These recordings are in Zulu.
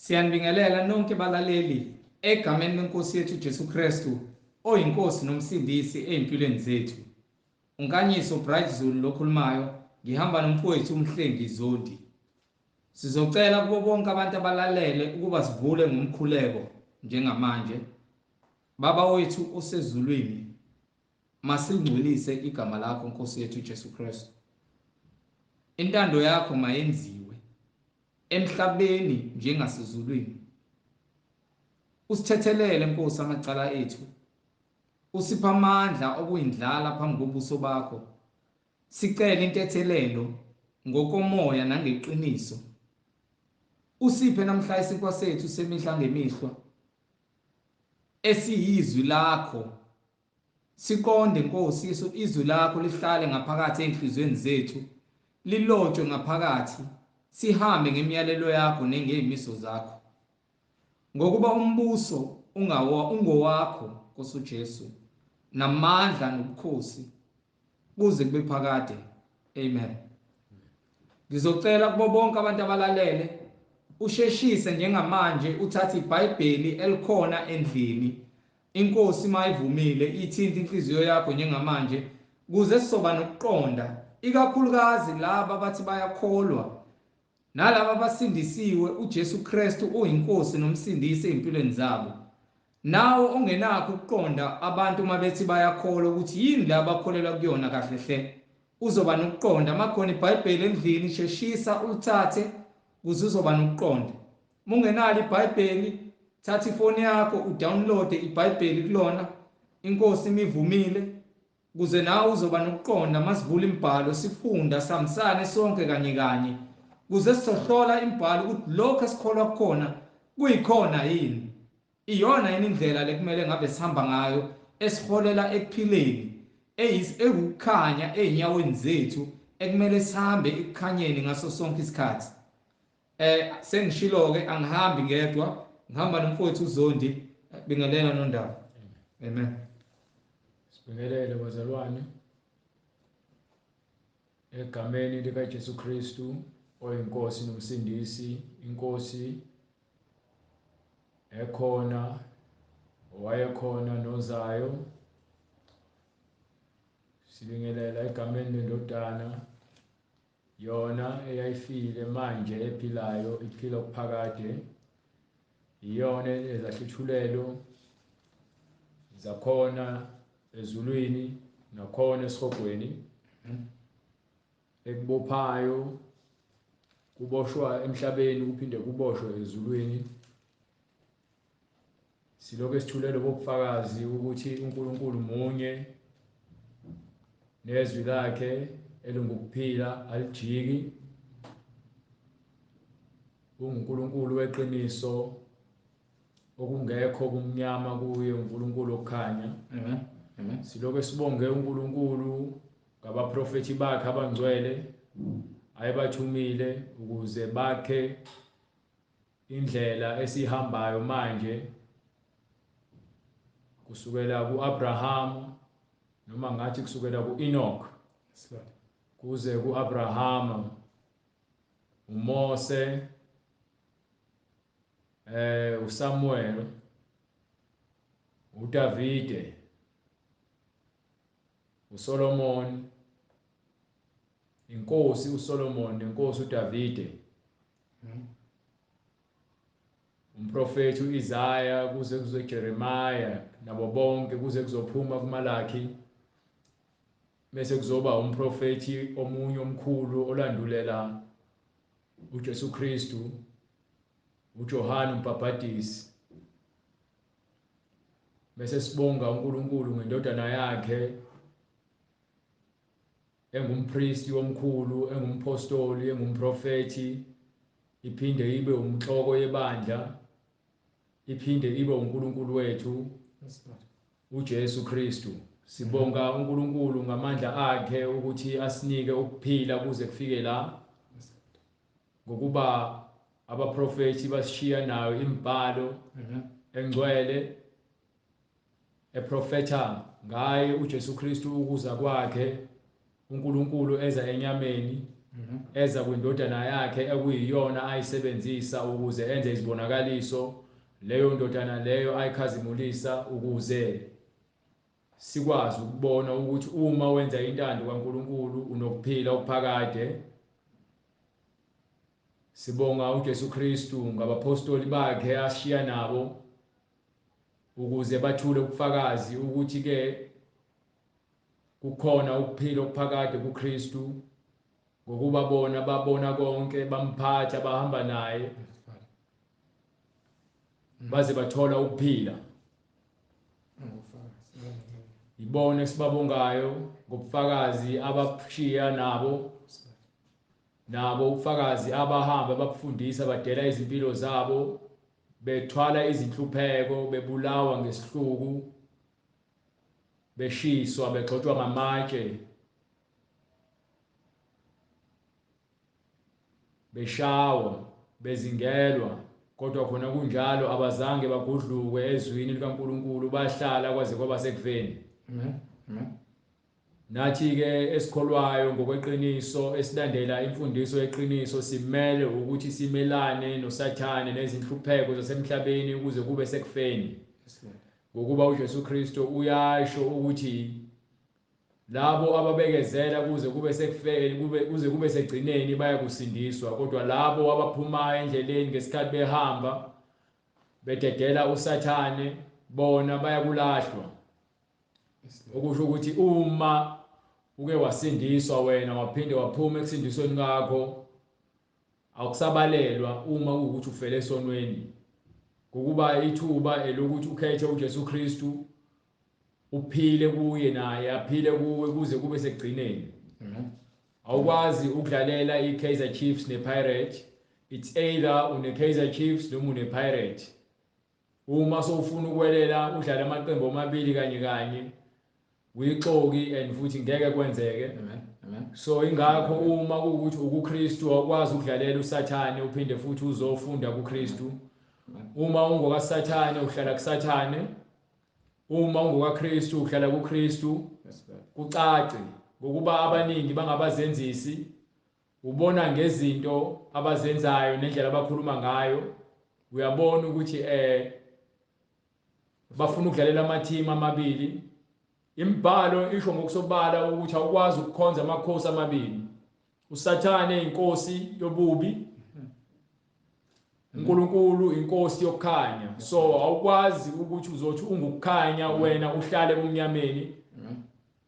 Siyanibingelela nonke balaleli egameni lenkosi yethu Jesu Kristu oyinkosi nomsindisi ezimpilweni zethu. Unkanyiso Bright Zulu lokhulumayo, ngihamba nomfowethu uMhlengi Zondi. Sizocela kubo bonke abantu abalalele ukuba sivule ngomkhuleko njengamanje. Baba wethu osezulwini, masilingcwelise igama lakho Nkosi yethu Jesu Kristu. Intando yakho mayenziwe emhlabeni njengasezulwini. Usithethelele Nkosi amacala ethu. Usipha amandla okuyindlala phambi kobuso bakho. Sicela intethelelo ngokomoya nangeqiniso. Usiphe namhla isinkwa sethu semihla ngemihla esiyizwi lakho. Siqonde Nkosi Yesu, izwi lakho lihlale ngaphakathi enhliziyweni zethu, lilotshwe ngaphakathi, sihambe ngemiyalelo yakho nengeyimiso zakho. Ngokuba umbuso ungowakho Nkosi uJesu, namandla nobukhosi kuze kube phakade. Amen. Ngizocela kubo bonke abantu abalalele usheshise njengamanje uthathe iBhayibheli elikhona endlini. Inkosi mayivumile ithinta inhliziyo yakho njengamanje kuze sizoba nokuqonda, ikakhulukazi laba abathi bayakholwa nalaba abasindisiwe uJesu Kristu uyinkosi nomsindisi ezimpilweni zabo. Nawe ongenakho ukuqonda abantu uma bethi bayakholwa ukuthi yini la abakholelwa kuyona kahle hle, uzoba nokuqonda. Makhona iBhayibheli endlini, sheshisa ulithathe kuze uzoba nokuqonda. Mungenalo iBhayibheli, thatha ifoni yakho udownloade iBhayibheli kulona, inkosi imivumile, kuze nawe uzoba nokuqonda. Masivula imibhalo sifunda sihambisane sonke kanye kanye, kuze sizohlola imibhalo ukuthi lokho esikholwa kukhona kuyikhona yini, iyona yini indlela lekumele ngabe sihamba ngayo esiholela ekuphileni ewukukhanya ezinyaweni zethu ekumele sihambe ekukhanyeni ngaso sonke isikhathi. Sengishilo ke, angihambi ngedwa, ngihamba nomfowethu uZondi. Bingelela nondaba. Amen. Sibingelele bazalwane egameni lika Jesu Kristu oyinkosi nomsindisi, inkosi ekhona, owayekhona nozayo. Sibingelela egameni lendodana yona eyayifile manje ephilayo, iphila kuphakade, iyona ezahluthulelo zakhona ezulwini nakhona esihogweni, ekubophayo kuboshwa emhlabeni kuphinde kuboshwe ezulwini. Silokhu esithulele bobufakazi ukuthi uNkulunkulu munye nezwi lakhe elingukuphila alijiki. UnguNkulunkulu weqiniso okungekho kumnyama kuye, uNkulunkulu okukhanya. Amen. Amen. Silokhu sibonge uNkulunkulu ngabaprofethi bakhe abangcwele ayebathumile ukuze bakhe indlela esihambayo manje, kusukela kuAbraham, noma ngathi kusukela kuEnoch kuze kuAbraham, uMose, uSamuel, uDavide, uSolomon, inkosi uSolomon nenkosi uDavide, umprofeti uIsaya kuze kuze Jeremiah nabo bonke kuze kuzophuma kuMalaki, bese kuzoba umprofeti omunye omkhulu olandulela uJesu Kristu, uJohane uMbhabhadisi. Bese sibonga uNkulunkulu ngendodana yakhe engumpristi omkhulu, engumpostoli, engumprofeti, iphinde ibe umhloko yebandla, iphinde ibe uNkulunkulu wethu uJesu Kristu. Sibonga uNkulunkulu ngamandla akhe ukuthi asinike ukuphila kuze kufike la, ngokuba abaprofeti basishiya nayo imibhalo engcwele eprofetha ngaye uJesu Kristu, ukuza kwakhe uNkulunkulu eza enyameni. Eza kwindodana yakhe ekuyiyona ayisebenzisa ukuze enze izibonakaliso, leyo ndodana leyo ayikhazimulisa ukuze sikwazi ukubona ukuthi uma wenza intando kaNkuluNkulu unokuphila okuphakade. Sibonga uJesu Kristu ngabapostoli bakhe ashiya nabo ukuze bathule ubufakazi ukuthi ke kukhona ukuphila okuphakade kuKristu, ngokuba bona babona konke, bamphatha, bahamba naye baze bathola ukuphila. Ibona esibabongayo ngobufakazi abashiya nabo, ubufakazi abahamba babufundisa, badela izimpilo zabo, bethwala izinhlupheko, bebulawa ngesihluku, beshiswa, begxotshwa ngamatshe, beshawa, bezingelwa, kodwa khona kunjalo abazange bagudluke ezwini likaNkuluNkulu, bahlala kwaze kwaba sekufeni. Amen. Amen. Nathi ke esikholwayo ngokweqiniso, esilandela imfundiso yeqiniso, simele ukuthi simelane noSathane nezinhlupheko zasemhlabeni ukuze kube sekufeni. Ngokuba uJesu Kristu uyasho ukuthi labo ababekezela kuze kube sekufeni, kuze kube segcineni bayakusindiswa, kodwa labo abaphuma endleleni ngesikhathi behamba bededela uSathane, bona bayakulahlwa. Okusho ukuthi uma uke wasindiswa wena waphinde waphuma ekusindisweni kwakho, akusabalelwa uma kuwukuthi ufele esonweni, ngokuba ithuba elokuthi ukhethe uJesu Kristu, uphile kuye naye aphile kuwe kuze kube sekugcineni. Awukwazi ukudlalela iKaizer Chiefs nePirates. It's either une-Kaizer Chiefs noma une-Pirate. Uma sowufuna ukwelela udlale amaqembu amabili kanye kanye, uyixoki and futhi ngeke kwenzeke. Amen. Amen. So ingakho uma kuwukuthi ukuKristu awukwazi ukudlalela uSathane uphinde futhi uzofunda kuKristu. Uma ungokaSathane uhlala kuSathane, uma ungokaKristu uhlala kuKristu. Kucace ngokuba abaningi bangabazenzisi, ubona ngezinto abazenzayo nendlela abakhuluma ngayo, uyabona ukuthi bafuna ukudlalela amateam amabili. Imibhalo isho ngokusobala ukuthi awukwazi ukukhonza amakhosi amabili. uSathane inkosi yobubi, uNkulunkulu inkosi yokukhanya. So awukwazi ukuthi uzothi ungukukhanya wena uhlale ebumnyameni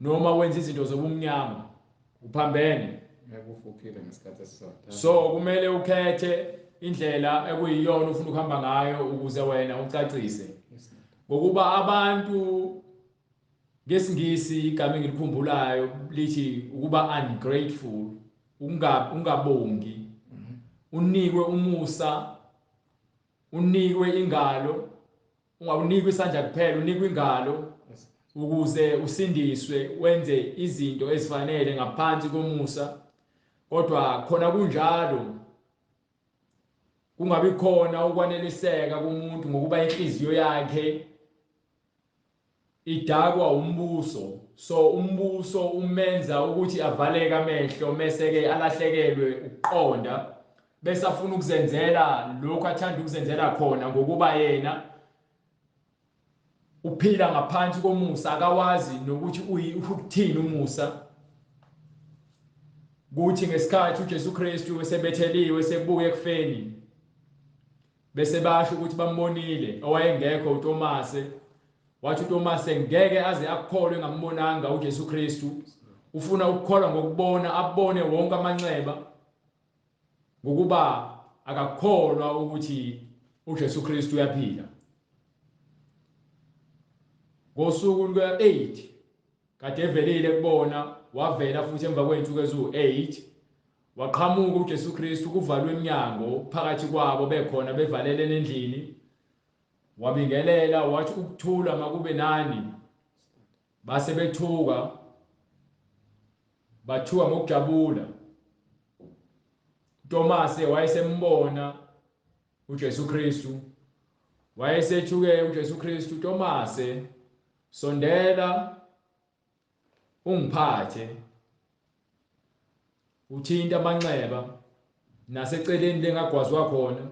noma wenza izinto zobumnyama, uphambene. So kumele ukhethe indlela ekuyiyona ufuna ukuhamba ngayo ukuze wena ucacise. Ngokuba abantu ngesingisi igama engilikhumbulayo lithi ukuba ungrateful, ungabongi, unikwe umusa, unikwe ingalo, ungawunikwa isandla kuphela, unikwe ingalo ukuze usindiswe, wenze izinto ezifanele ngaphansi komusa. Kodwa khona kunjalo kungabi khona ukwaneliseka kumuntu, ngokuba inhliziyo yakhe idakwa umbuso. So umbuso umenza ukuthi avaleke amehlo, mese ke alahlekelwe ukuqonda, bese afuna ukuzenzela lokho athanda ukuzenzela khona, ngokuba yena uphila ngaphansi komusa, akawazi nokuthi ukuthini umusa. Kuthi ngesikhathi uJesu Kristu esebetheliwe sebuye ekufeni, bese basho ukuthi bambonile owayengekho uTomase. Wathi uTomase ngeke aze akukholwe ngambonanga uJesu Kristu, ufuna ukukholwa ngokubona, abone wonke amanxeba, ngokuba akakholwa ukuthi uJesu Kristu uyaphila. Ngosuku luka-8 kade evelile kubona, wavela futhi emva kwey'nsuku eziwu-8, waqhamuka uJesu Kristu, kuvalwe iminyango phakathi kwabo, bekhona bevalelene endlini. Wabingelela wathi ukuthula makube nani. Base bethuka, bathuka ngokujabula. Tomase wayesembona uJesu Kristu, wayesethuke uJesu Kristu, Tomase sondela ungiphathe. Uthinta amanxeba naseceleni lengagwazwa khona.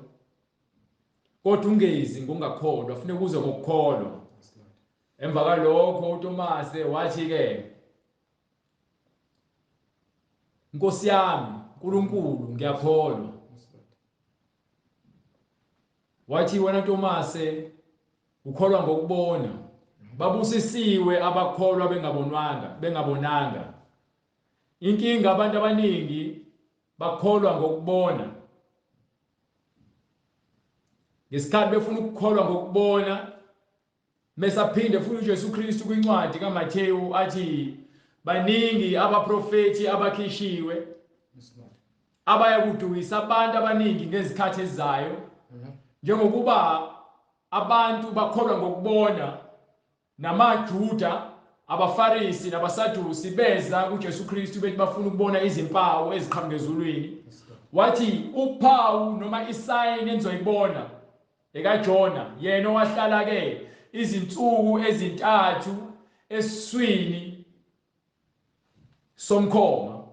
Kodwa ungezi ngokungakholwa, funeka uze ngokukholwa. Emva kwalokho uTomase wathi ke, Nkosi yami, uNkulunkulu, ngiyakholwa. Wathi wena Tomase ukholwa ngokubona. Babusisiwe abakholwa bengabonwanga, bengabonanga. Inkinga abantu abaningi bakholwa ngokubona. Ngesikhathi befuna ukukholwa ngokubona mesaphinde futhi uJesu Kristu kwincwadi kaMathewu athi baningi abaprofethi abakhishiwe abaya kudukisa abantu abaningi ngezikhathi ezizayo njengokuba abantu bakholwa ngokubona namaJuda abaFarisi nabaSadusi beza kuJesu Kristu bethi bafuna ukubona izimpawu eziqhamuka ezulwini wathi uphawu noma isayini enizoyibona ekaJona yena owahlala ke izinsuku ezintathu esiswini somkhoma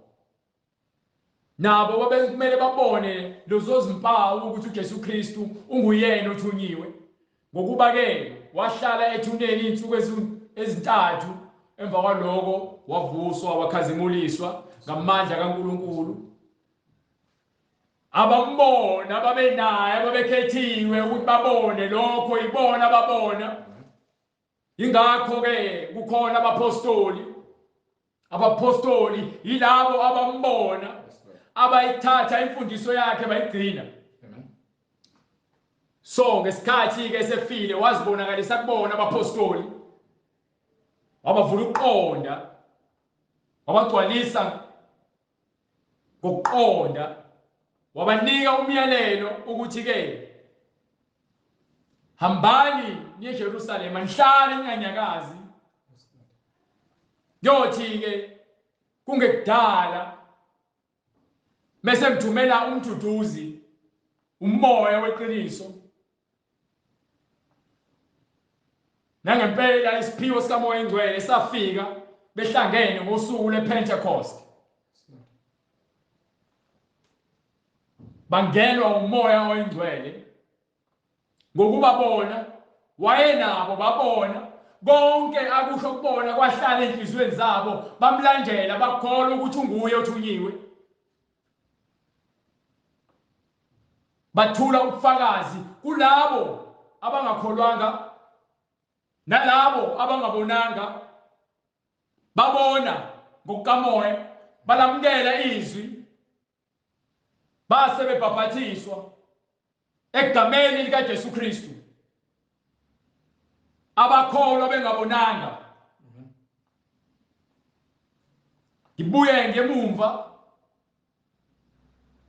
nabo babekumele babone lezo zimpawu ukuthi uJesu Kristu unguyena othunyiwe ngokuba ke wahlala ethuneni izinsuku ezintathu emva kwaloko wavuswa wakhazimuliswa ngamandla kaNkuluNkulu abambona ababenaye ababekhethiwe ukuthi babone lokho ibona ababona ingakho ke kukhona abapostoli abapostoli yilabo abambona abayithatha imfundiso yakhe bayigcina so ngesikhathi ke sefile wazibonakalisa kubona abapostoli wabavula ukuqonda wabagcwalisa ngokuqonda wabanika umyalelo ukuthi ke hambani niye eJerusalema nihlale ninganyakazi kuyothi ke kungekudala mese ngithumela umduduzi umoya weqiniso Nangempela isiphiwo sikaMoya Ingcwele safika behlangene ngosuku lePentecost. Bangenwa uMoya oyiNgcwele ngokuba bona wayenabo babona konke akusho kubona kwahlala enhliziyweni zabo bamlandela bakholwa ukuthi unguye othunyiwe Bathula ubufakazi kulabo abangakholwanga nalabo abangabonanga babona ngokukamoya balamukela izwi base bebhabhathiswa egameni likaJesu Kristu abakholwa bengabonanga ngibuye ngemumva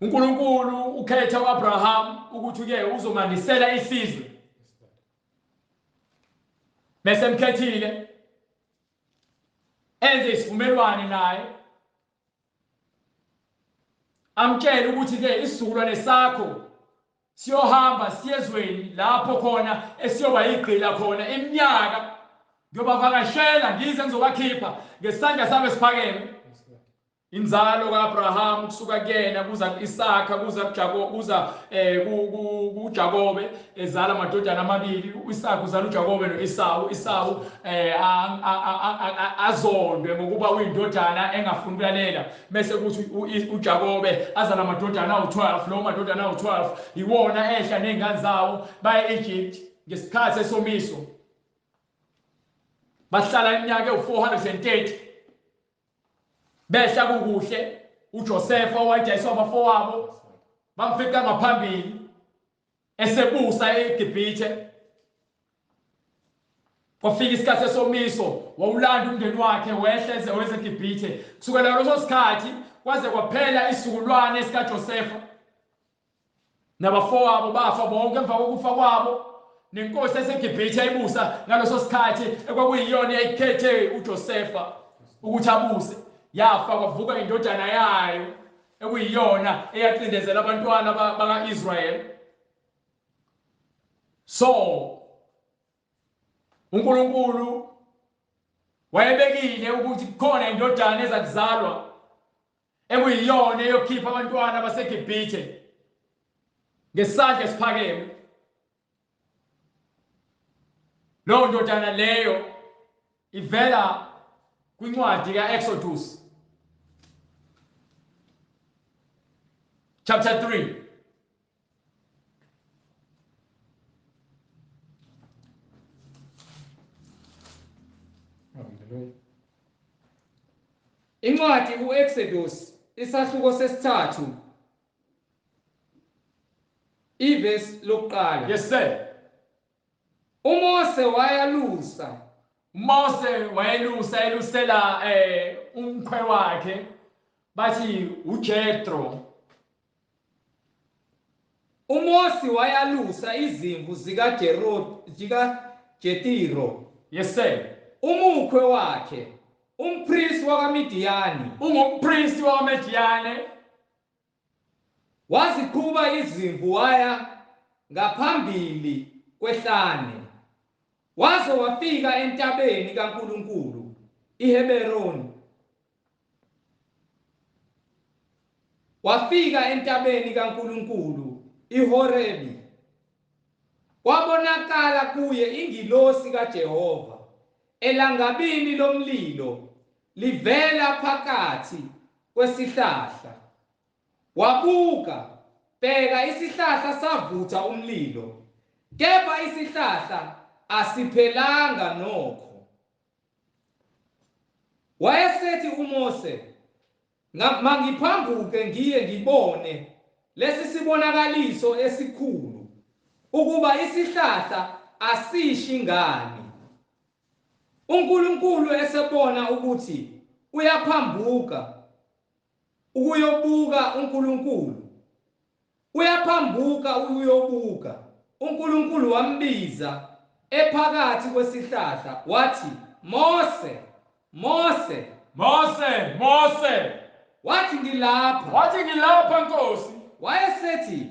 uNkulunkulu ukhetha uAbraham ukuthi ke uzomandisela isizwe bese emkhethile enze isivumelwane naye amtshele ukuthi ke isizukulwane sakho siyohamba siyezweni lapho khona esiyoba yigqila khona iminyaka ngiyobavakashela ngize ngizobakhipha ngesandla sami esiphakeme Inzalo kaAbraham kusuka kuyena kuza kuIsaka kuza kuJakobe kuza eh kuJakobe ezala amadodana amabili uIsaka uzala uJakobe noEsawu Esawu eh azondwe ngokuba uyindodana engafuni ukulalela bese kuthi uJakobe azala amadodana awu12 lo madodana awu12 iwona ehla nezingane zawo baye eEgypt ngesikhathi esomiso bahlala iminyaka ewu430 Behla kukuhle uJosefa owayedayiswa abafowabo bamfica ngaphambili esebusa eGibhithe. Kwafika isikhathi sesomiso wawulanda umndeni wakhe wehla eze wezeGibhithe. Kusukela ngaleso sikhathi kwaze kwaphela isizukulwane sikaJosefa. Nabafowabo bafa bonke emva kokufa kwabo. Nenkosi yaseGibhithe yayibusa ngaleso sikhathi ekwakuyiyona eyayikhethe uJosefa ukuthi abuse. Yafa kwavuka indodana yayo ekuyiyona eyacindezela abantwana baka-Israyeli. So uNkulunkulu wayebekile ukuthi kukhona indodana eza kuzalwa. ekuyiyona eyokhipha abantwana baseGibhithe ngesandla esiphakeme. Leyo ndodana leyo ivela kwincwadi kaExodus chapter 3. Incwadi uExodus isahluko sesithathu ivesi lokuqala. Yes sir. uMose wayalusa. uMose wayelusa elusela umkhwe wakhe bathi uJethro. uMose wayalusa izimvu zika Jetiro. Yes sir. Umukhwe wakhe umpriest wakaMidiyani. Ungumpriest wakaMidiyani. Waziqhuba izimvu waya ngaphambili kwehlane. Waze wafika entabeni kaNkuluNkulu iHeberoni. Wafika entabeni kaNkuluNkulu iHorebi. Kwabonakala kuye ingilosi kaJehova elangabini lomlilo livela phakathi kwesihlahla. Wabuka, bheka isihlahla savutha umlilo, kepha isihlahla asiphelanga nokho. Wayesethi uMose, mangiphambuke ngiye ngibone lesi sibonakaliso esikhulu, ukuba isihlahla asishi ngani. uNkulunkulu esebona ukuthi uyaphambuka ukuyobuka uNkulunkulu, uyaphambuka ukuyobuka. uNkulunkulu wambiza ephakathi kwesihlahla wathi, Mose, Mose, Mose, Mose. Wathi ngilapha. Wathi ngilapha Nkosi. Wayesethi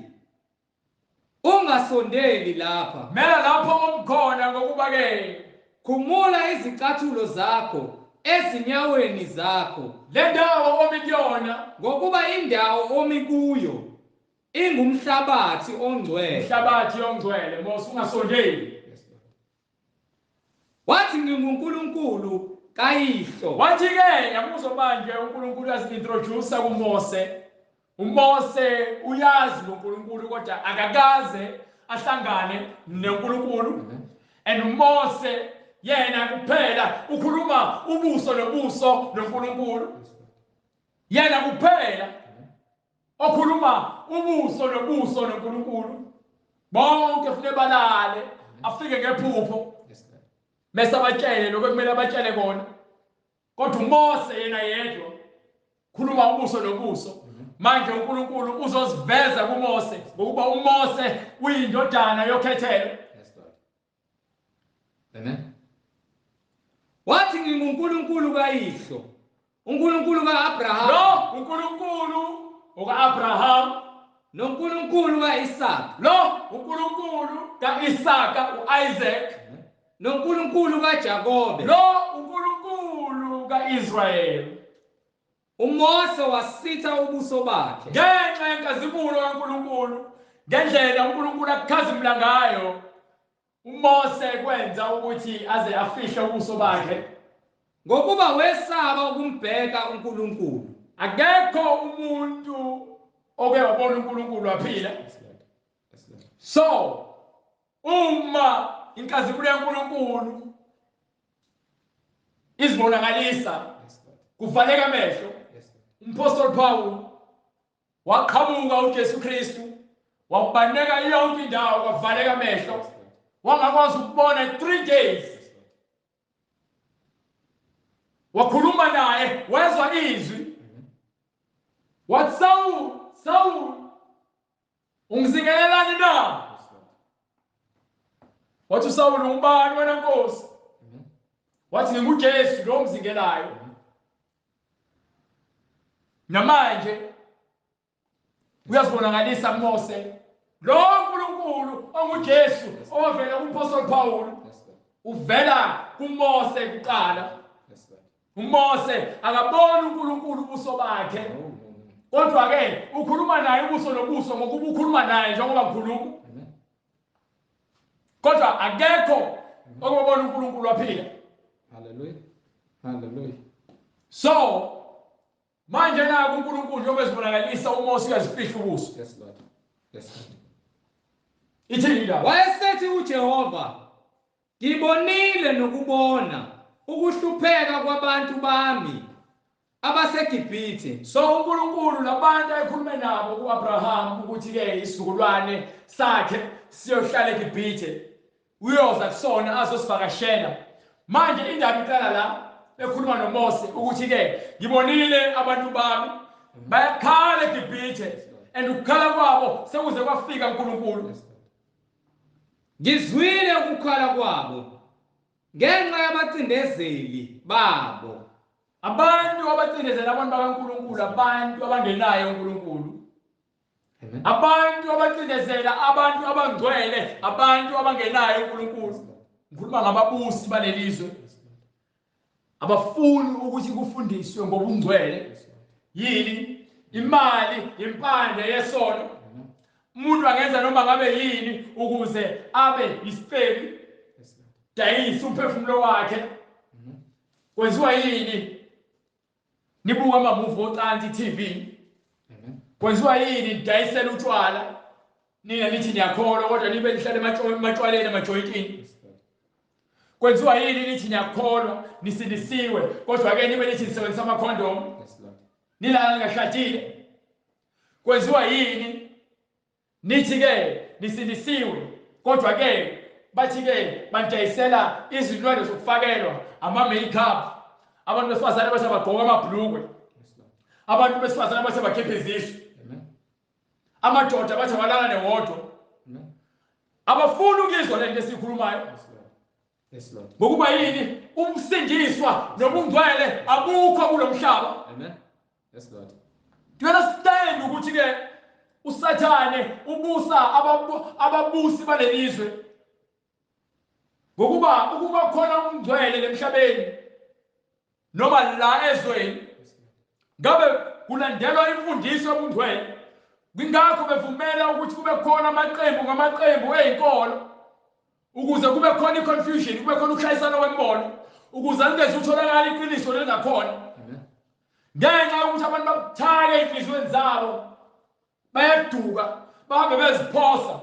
ungasondeli lapha. Mela lapho omkhona ngokuba ke khumula izicathulo zakho ezinyaweni zakho. Le ndawo omi kuyona, ngokuba indawo omi kuyo ingumhlabathi ongcwele. Umhlabathi ongcwele, Mose ungasondeli. Wathi nginguNkulunkulu kayihlo. Wathi ke yamuzwa manje uNkulunkulu uyazi-introduce kuMose. uMose uyazi ngoNkulunkulu kodwa akakaze ahlangane noNkulunkulu. And uMose yena kuphela ukhuluma ubuso nobuso noNkulunkulu. Yena kuphela okhuluma ubuso nobuso noNkulunkulu. Bonke kufanele balale afike ngephupho bese abatshele lokho ekumele abatshele kona. Kodwa uMose yena yedwa khuluma ubuso nobuso. Manje uNkulunkulu uzoziveza kuMose ngokuba uMose uyindodana yokhethelo. Amen. Wathi nginguNkulunkulu kayihlo, uNkulunkulu kaAbraham. Lo uNkulunkulu okaAbraham noNkulunkulu kaIsaka. Lo uNkulunkulu kaIsaka uIsaac noNkulunkulu kaJakobe. Lo uNkulunkulu kaIsrael. uMose wasitha ubuso bakhe ngenxa yenkazimulo kaNkulunkulu, ngendlela uNkulunkulu akukhazimula ngayo. uMose kwenza ukuthi aze afihle ubuso bakhe ngokuba wesaba ukumbheka uNkulunkulu. Akekho umuntu oke wabona uNkulunkulu waphila. So uma inkazimulo kaNkulunkulu izibonakalisa kuvaleka amehlo. Umpostoli Paul waqhamuka uJesu Kristu wabaneka yonke indawo kwavaleka amehlo, wangakwazi ukubona 3 days. Wakhuluma naye wezwa izwi, wathi Saul, Saul, ungizingelelani na? Wathi uSaul, ungubani wena Nkosi? Wathi nginguJesu lo ongizingelayo. Namanje uyazibonakalisa kuMose lo uNkulunkulu onguJesu owavela kumpostoli Paul uvela kuMose kuqala. uMose akaboni uNkulunkulu ubuso bakhe. Kodwa ke ukhuluma naye ubuso nobuso ngokuba ukhuluma naye njengoba ngikhuluma. Kodwa akekho okubona uNkulunkulu waphila. Hallelujah. Hallelujah. So manje naku uNkulunkulu njengoba ezibonakalisa uMose uyazifihla ubuso. Yes Lord. Yes Lord. Ithini indaba? Wayesethi uJehova, ngibonile nokubona ukuhlupheka kwabantu bami abaseGibhithe. So uNkulunkulu labantu ayekhulume nabo kuAbraham ukuthi ke isizukulwane sakhe siyohlala eGibhithe, uyoza kusona azosivakashela. Manje indaba iqala la ekhuluma noMose ukuthi ke ngibonile abantu bami bayakhala eGibhithe, and ukukhala kwabo sekuze kwafika uNkulunkulu. Ngizwile ukukhala kwabo ngenxa yabacindezeli babo. Abantu abacindezela abantu bakaNkulunkulu, abantu abangenayo uNkulunkulu. Abantu abacindezela abantu abangcwele, abantu abangenayo uNkulunkulu. Ngikhuluma ngababusi balelizwe abafuni ukuthi kufundiswe ngobungcwele. Yini? Imali impande yesono. Umuntu angenza noma ngabe yini ukuze abe isicebi, dayisa umphefumulo wakhe. Kwenziwa yini? Nibuka amamuvi ocansi TV. Kwenziwa yini? Nidayisela utshwala, nina nithi niyakholwa kodwa nibe nihlale ematshwaleni, emajoyintini. Kwenziwa yini nithi niyakholwa, nisindisiwe kodwa ke nibe nithi nisebenzisa amakhondomu, nilala ningashadile? Kwenziwa yini nithi ke nisindisiwe kodwa ke bathi ke banidayisela izinwele zokufakelwa ama-makeup, abantu besifazane bathi abagqoka amabhlukwe, abantu besifazane bathi abakhipha izisu, amadoda bathi abalala newodwa. Abafuni ukuyizwa lento esiyikhulumayo. Ngokuba yini? Ukusindiswa nobungcwele abukho kulomhlaba. Amen. Yes Lord. Do you understand ukuthi ke uSathane ubusa ababusi balelizwe? Ngokuba ukuba khona umngcwele emhlabeni noma la ezweni ngabe kulandelwa imfundiso yobungcwele. Ngingakho bevumela ukuthi kube khona amaqembu ngamaqembu ezinkolo ukuze kube khona i-confusion, kube khona ukushayisana kwembono, ukuze lingeze utholakala iqiniso lelingakhona. Ngenxa yokuthi abantu babuthaka ey'nhliziyweni zabo, bayaduka, bahambe beziphosa,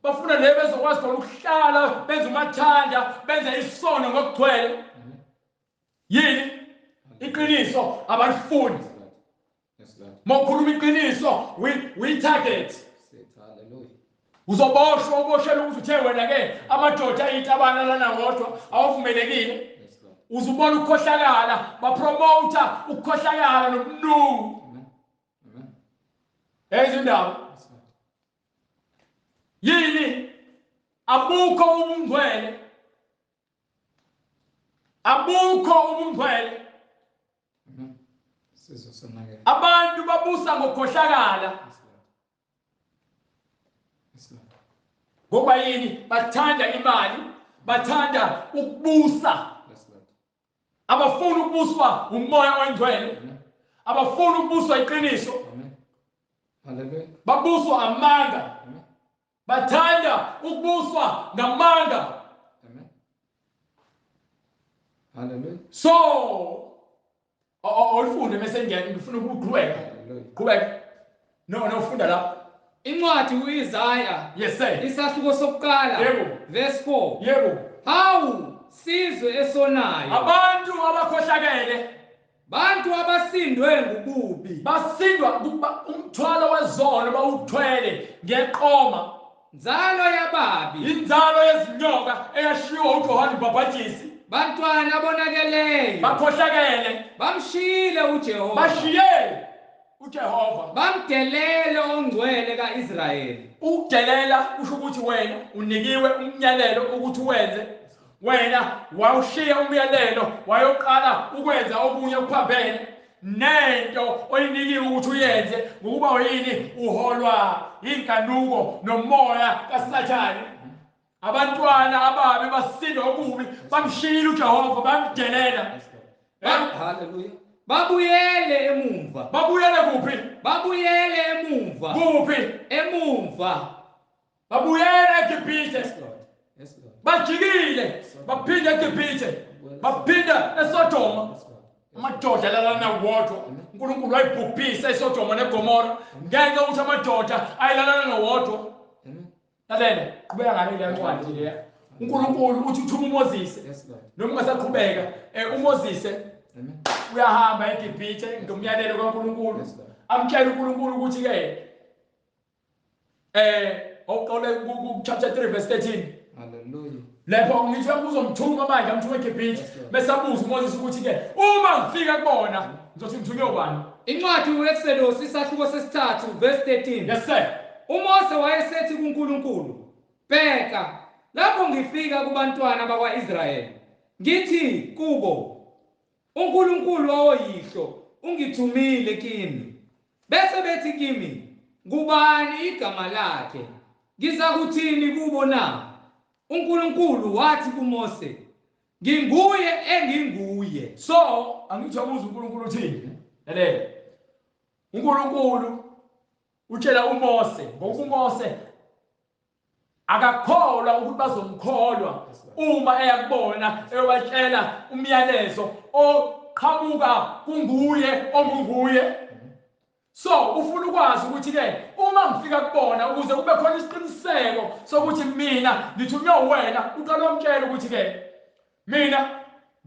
bafuna le bezokwazi khona ukuhlala benze umathanda, benze isono ngokugcwele. Yini? Iqiniso abalifuni. Mawukhuluma iqiniso we target. Uzoboshwa, uboshelwe ukuthi uthe wena ke amadoda ayitabana lana wodwa awuvumelekile. Uzubona ukukhohlakala, bapromota ukukhohlakala nobunungu. Ezindaba yini? Abukho ubungcwele, abukho ubungcwele. Abantu babusa ngokukhohlakala. Ngoba yini? Bathanda imali, bathanda ukubusa. Abafuni ukubuswa umoya oyingcwele, abafuni ukubuswa iqiniso, babuswa amanga, bathanda ukubuswa ngamanga. So olifunde bese ngifuna ukuqhubeka. Qhubeka. No funda lapho. Incwadi uIsaya. Yes sir. Isahluko sokuqala. Yebo. Verse 4. Yebo. Hawu sizwe esonayo. Abantu abakhohlakele. Bantu abasindwe ngububi. Basindwa umthwalo wezono bawuthwele ngeqoma. Nzalo yababi. Inzalo yezinyoka eyashiwo uJohane uMbhaphathisi. Bantwana abonakeleyo. Bakhohlakele. Bamshiyile uJehova. Bashiye uJehova. Bamdelele ongcwele kaIsrayeli. Ukudelela kusho ukuthi wena unikiwe umyalelo ukuthi wenze. Wena wawushiya umyalelo wayoqala ukwenza okunye okuphambene nento oyinikiwe ukuthi uyenze, ngokuba yini? Uholwa inkanuko nomoya kaSathane. Abantwana ababi basindwa okubi, bamshiyile uJehova, bamdelela. Hallelujah. Babuyele emuva. Babuyele kuphi? Babuyele emuva. Kuphi? Emuva. Babuyele eGibhithe. Yes Lord. Yes Lord. Bajikile, baphinda eGibhithe, baphinda eSodoma. Yes Lord. Amadoda alalana wodwa. uNkulunkulu wayibhubhisa iSodoma neGomora ngenxa yokuthi amadoda ayelalana nowodwa. Amen. Lalela, qhubeka ngale leya ncwadi leya. uNkulunkulu uthi uthuma uMoses. Yes Lord. Noma ungasaqhubeka, uMoses Amen. uyahamba eGibhithe ngomyalelo kaNkulunkulu. Yes Lord. Amtshela uNkulunkulu ukuthi ke awuqale ku chapter 3 verse 13. Hallelujah. Lapho ngithi uzomthuma manje amthuma eGibhithe. Yes, Lord. Bese abuza uMoses ukuthi ke uma ngifika kubona ngizothi ngithunywe ubani? Incwadi uExodus isahluko sesithathu verse 13. Yes sir. uMose wayesethi kuNkulunkulu, "Bheka, lapho ngifika kubantwana bakwaIsrayeli, ngithi kubo, uNkulunkulu wawoyihlo ungithumile kini. Bese bethi kimi, ngubani igama lakhe? Ngizakuthini kubo na?" uNkulunkulu wathi kuMose, "Nginguye enginguye." So angithi abuza uNkulunkulu uthini? Lalela. uNkulunkulu utshela uMose, ngoba uMose akakholwa ukuthi bazomkholwa uma eyakubona eyobatshela umyalezo oqhamuka kunguye ongunguye. So ufuna ukwazi ukuthi ke uma ngifika kubona ukuze kube khona isiqiniseko sokuthi mina ngithunywe wena, uqala umtshela ukuthi ke mina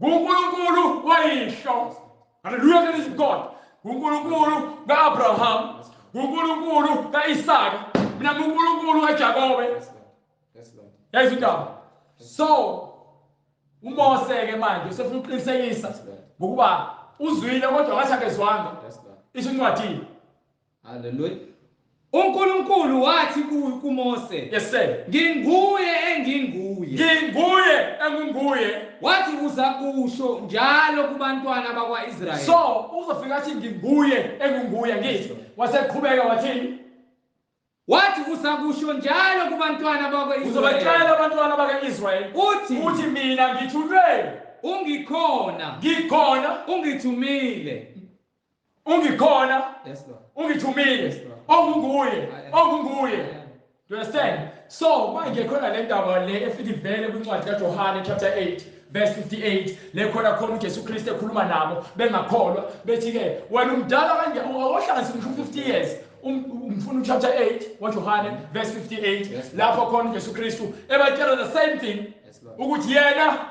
nguNkulunkulu wayihlo. Hallelujah, that is God. uNkulunkulu kaAbraham, uNkulunkulu kaIsaka, mina nguNkulunkulu kaJakobe. Yes Lord. Yes Lord. Yayizo indaba. So uMose ke manje usefuna ukuqinisekisa ngokuba uzwile kodwa ngathi akezwanga. Yes Lord. Isho incwadi. Hallelujah. uNkulunkulu wathi kuMose, Yes sir. "Nginguye enginguye." Nginguye enginguye. Wathi uzakusho njalo kubantwana bakwaIsrayeli. So uzofika athi nginguye enginguye ngithi. Waseqhubeka wathini? Wathi uzakusho njalo kubantwana bakwaIsrayeli. Uzobatshela abantwana bakwaIsrayeli. Uthi mina ngithunywe. Ungikhona. Ngikhona. Ungithumile. Ungikhona. Yes Lord. Ungithumile. Yes, Lord. Ongunguye. Ongunguye. Do you understand? So manje khona le ndaba le efika ivele kwincwadi kaJohane chapter 8 verse 58 le khona khona uJesu Kristu ekhuluma nabo bengakholwa bethi ke wena umdala kanje awuhlanganisi ngisho 50 years. Ngifuna uchapter 8 waJohane verse 58 Yes, Lord. lapho khona uJesu Kristu ebatshela the same thing Yes, Lord. ukuthi yena.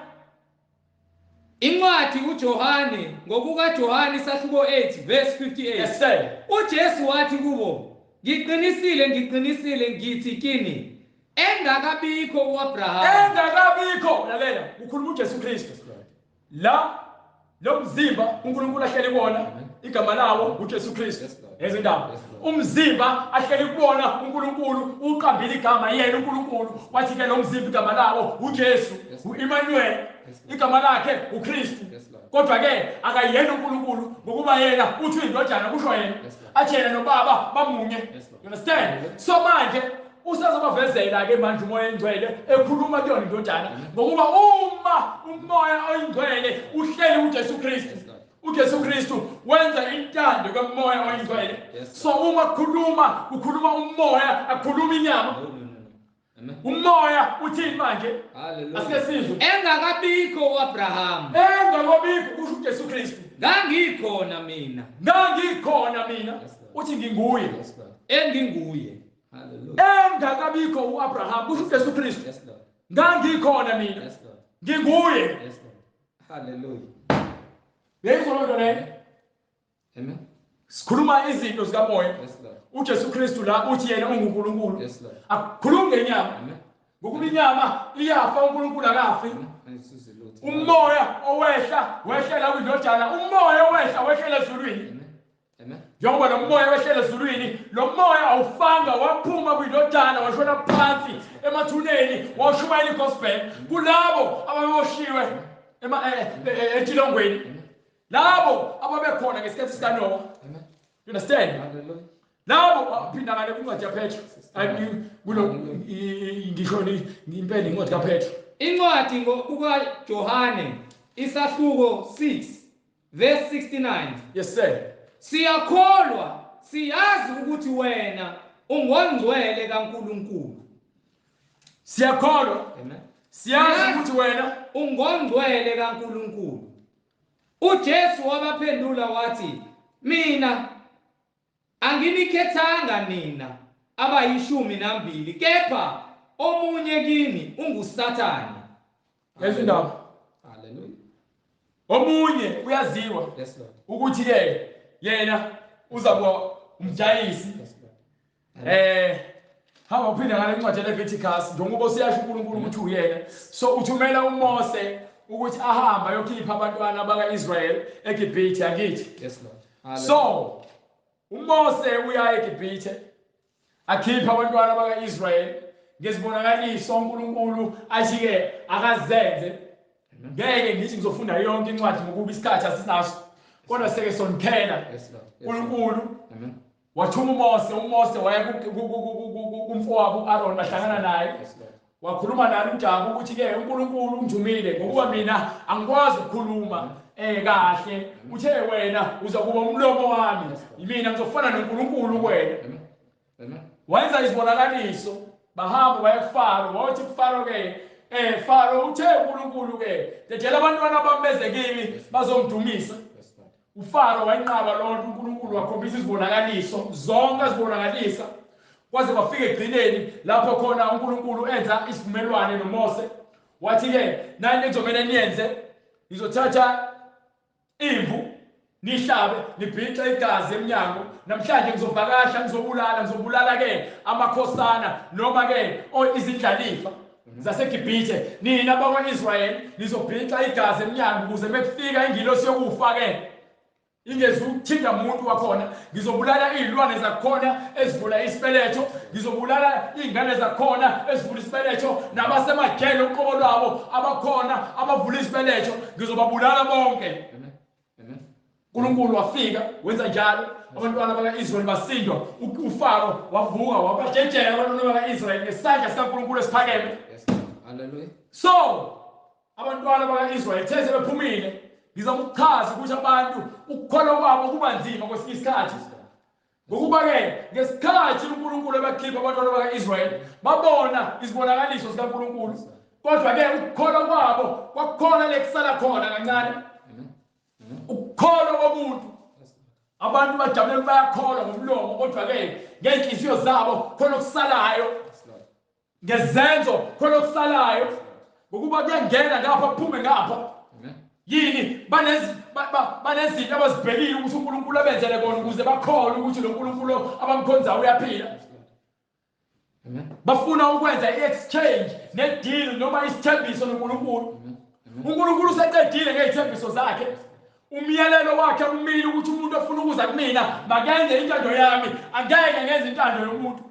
Incwadi uJohane ngokukaJohane isahluko 8 verse 58. Yes sir. uJesu wathi kubo, "Ngiqinisile, ngiqinisile ngithi kini, engakabikho uAbraham." Engakabikho, lalela, ukhuluma uJesu Kristu. La lo mzimba uNkulunkulu ahleli kuwona, igama lawo uJesu Kristu. Yes, Lord. Ezindaba. Yes, Lord. Umzimba ahleli kuwona uNkulunkulu uqambile igama yena uNkulunkulu wathi ke lo mzimba igama lawo uJesu, Yes, Lord. uEmmanuel. Yes, Lord. Igama lakhe uKristu. Yes, Lord. Kodwa ke akayena uNkulunkulu ngokuba yena uthi uyindodana kusho yena. Yes, Lord. Athi yena nobaba bamunye. Yes, Lord. You understand? So manje usazobavezela ke manje uMoya oNgcwele ekhuluma kuyona indodana ngokuba uma uMoya oNgcwele uhleli uJesu Kristu, Yes, Lord. uJesu Kristu wenza intando kaMoya oNgcwele. Yes, So uma kukhuluma ukhuluma uMoya, akukhuluma inyama. No, no, no, no. Amen. Umoya uthini manje? Hallelujah. Asike sizwe. Engakabikho uAbraham. Engakabikho kusho uJesu Kristu. Ngangikhona mina. Ngangikhona mina. Yes, Lord. Uthi nginguye. Yes, Lord. Enginguye. Hallelujah. Engakabikho uAbraham kusho uJesu Kristu. Yes, Lord. Ngangikhona mina. Yes, Lord. Nginguye. Yes, Lord. Hallelujah. Yeyizwa loo nto leyo? Amen. Sikhuluma izinto zikamoya. Yes, Lord. uJesu Kristu la uthi yena unguNkulunkulu. Yes, Lord. Akukhulumi ngenyama. Amen. Ngokuba inyama iyafa, uNkulunkulu akafi. Ayisuze lutho. Umoya owehla wehlela kwindodana, umoya owehla wehlela ezulwini. Amen. Amen. Njengoba lo moya wehlela ezulwini, lo moya awufanga waphuma kwindodana washona phansi emathuneni washumayela igospel kulabo ababoshiwe etilongweni. Labo ababekhona ngesikhathi sikaNoah. Amen. You understand? Hallelujah. Labo aphinda ngale kwincwadi yaPetro. Kulo ngisho impela incwadi kaPetro. Incwadi ngokukaJohane isahluko 6 Verse 69. Yes sir. Siyakholwa, siyazi ukuthi wena ungongcwele kaNkuluNkulu. Siyakholwa. Amen. Siyazi ukuthi wena ungongcwele kaNkuluNkulu. uJesu wabaphendula wathi, mina anginikhethanga nina abayishumi nambili, kepha omunye kini unguSathane. Yesu indaba. Hallelujah. Omunye uyaziwa. Yes Lord. Ukuthi ke yena uzakuba umjayisi. Yes Lord. Hamba uphinda ngale ncwadi yeLeviticus njengoba siyasho uNkulunkulu ukuthi uyena. So uthumela uMose ukuthi ahambe ayokhipha abantwana bakaIsrael eGibhithe, angithi? Yes Lord. So uMose uya eGibhithe akhipha abantwana bakaIsrael ngezibonakaliso uNkulunkulu athi ke akazenze. Ngeke ngithi ngizofunda yonke incwadi ngokuba isikhathi asinaso, kodwa seke sonikhela. uNkulunkulu wathuma uMose, uMose waya kumfowabo uAaron, bahlangana naye. Wakhuluma naye uJabu ukuthi ke uNkulunkulu ungithumile ngokuba mina angikwazi ukukhuluma kahle, uthe wena uza kuba umlomo wami, mina ngizofana noNkulunkulu kuwena. Wenza izibonakaliso, bahamba baya kuFaro, wathi kuFaro ke Faro uthe uNkulunkulu ke dedela abantwana bami beze kimi bazongidumisa. uFaro wayinqaba lonto, uNkulunkulu wakhombisa izibonakaliso zonke azibonakalisa kwaze kwafika egcineni lapho khona uNkulunkulu enza isivumelwano noMose, wathi ke nani nizomele niyenze, ngizothatha imvu nihlabe nibhixe igazi emnyango, namhlanje ngizovakasha, ngizobulala ke amakhosana noma ke izindlalifa zaseGibhithe, nina bakwa-Israyeli nizobhixa igazi emnyango ukuze mekufika ingilosi yokufa ke ingezukuthinta umuntu wakhona, ngizobulala izilwane zakhona ezivula isibeletho, ngizobulala izingane zakhona ezivula isibeletho, nabasemajele uqobo lwabo abakhona abavula isibeletho ngizobabulala bonke. uNkulunkulu wafika wenza njalo, abantwana bakaIsrayeli basindwa, uFaro wavuka wabajejela abantwana bakaIsrayeli ngesandla sikaNkulunkulu esiphakeme. Hallelujah. So abantwana bakaIsrayeli theze bephumile, ngizama ukuchaza ukuthi abantu ukukholwa kwabo kuba nzima kwesinye isikhathi, ngokuba ke ngesikhathi uNkulunkulu ebakhipha abantwana bakaIsrayeli babona izibonakaliso zikaNkulunkulu, kodwa ke ukukholwa kwabo kwakukhona lekusala khona kancane. Ukukholwa komuntu, abantu bajabulela bayakholwa ngomlomo, kodwa ke ngeenhliziyo zabo khona okusalayo, ngezenzo khona okusalayo, ngokuba kuyangena ngapha kuphume ngapha. Yini banezinto abazibhekile ukuthi uNkulunkulu abenzele kona ukuze bakholwe ukuthi lo Nkulunkulu abamkhonzayo uyaphila. Bafuna ukwenza i-exchange ne-deal noma isithembiso noNkulunkulu. uNkulunkulu useqedile ngezithembiso zakhe. Umyalelo wakhe umile ukuthi umuntu ofuna ukuza kumina makenze intando yami, angeke ngenze intando yomuntu.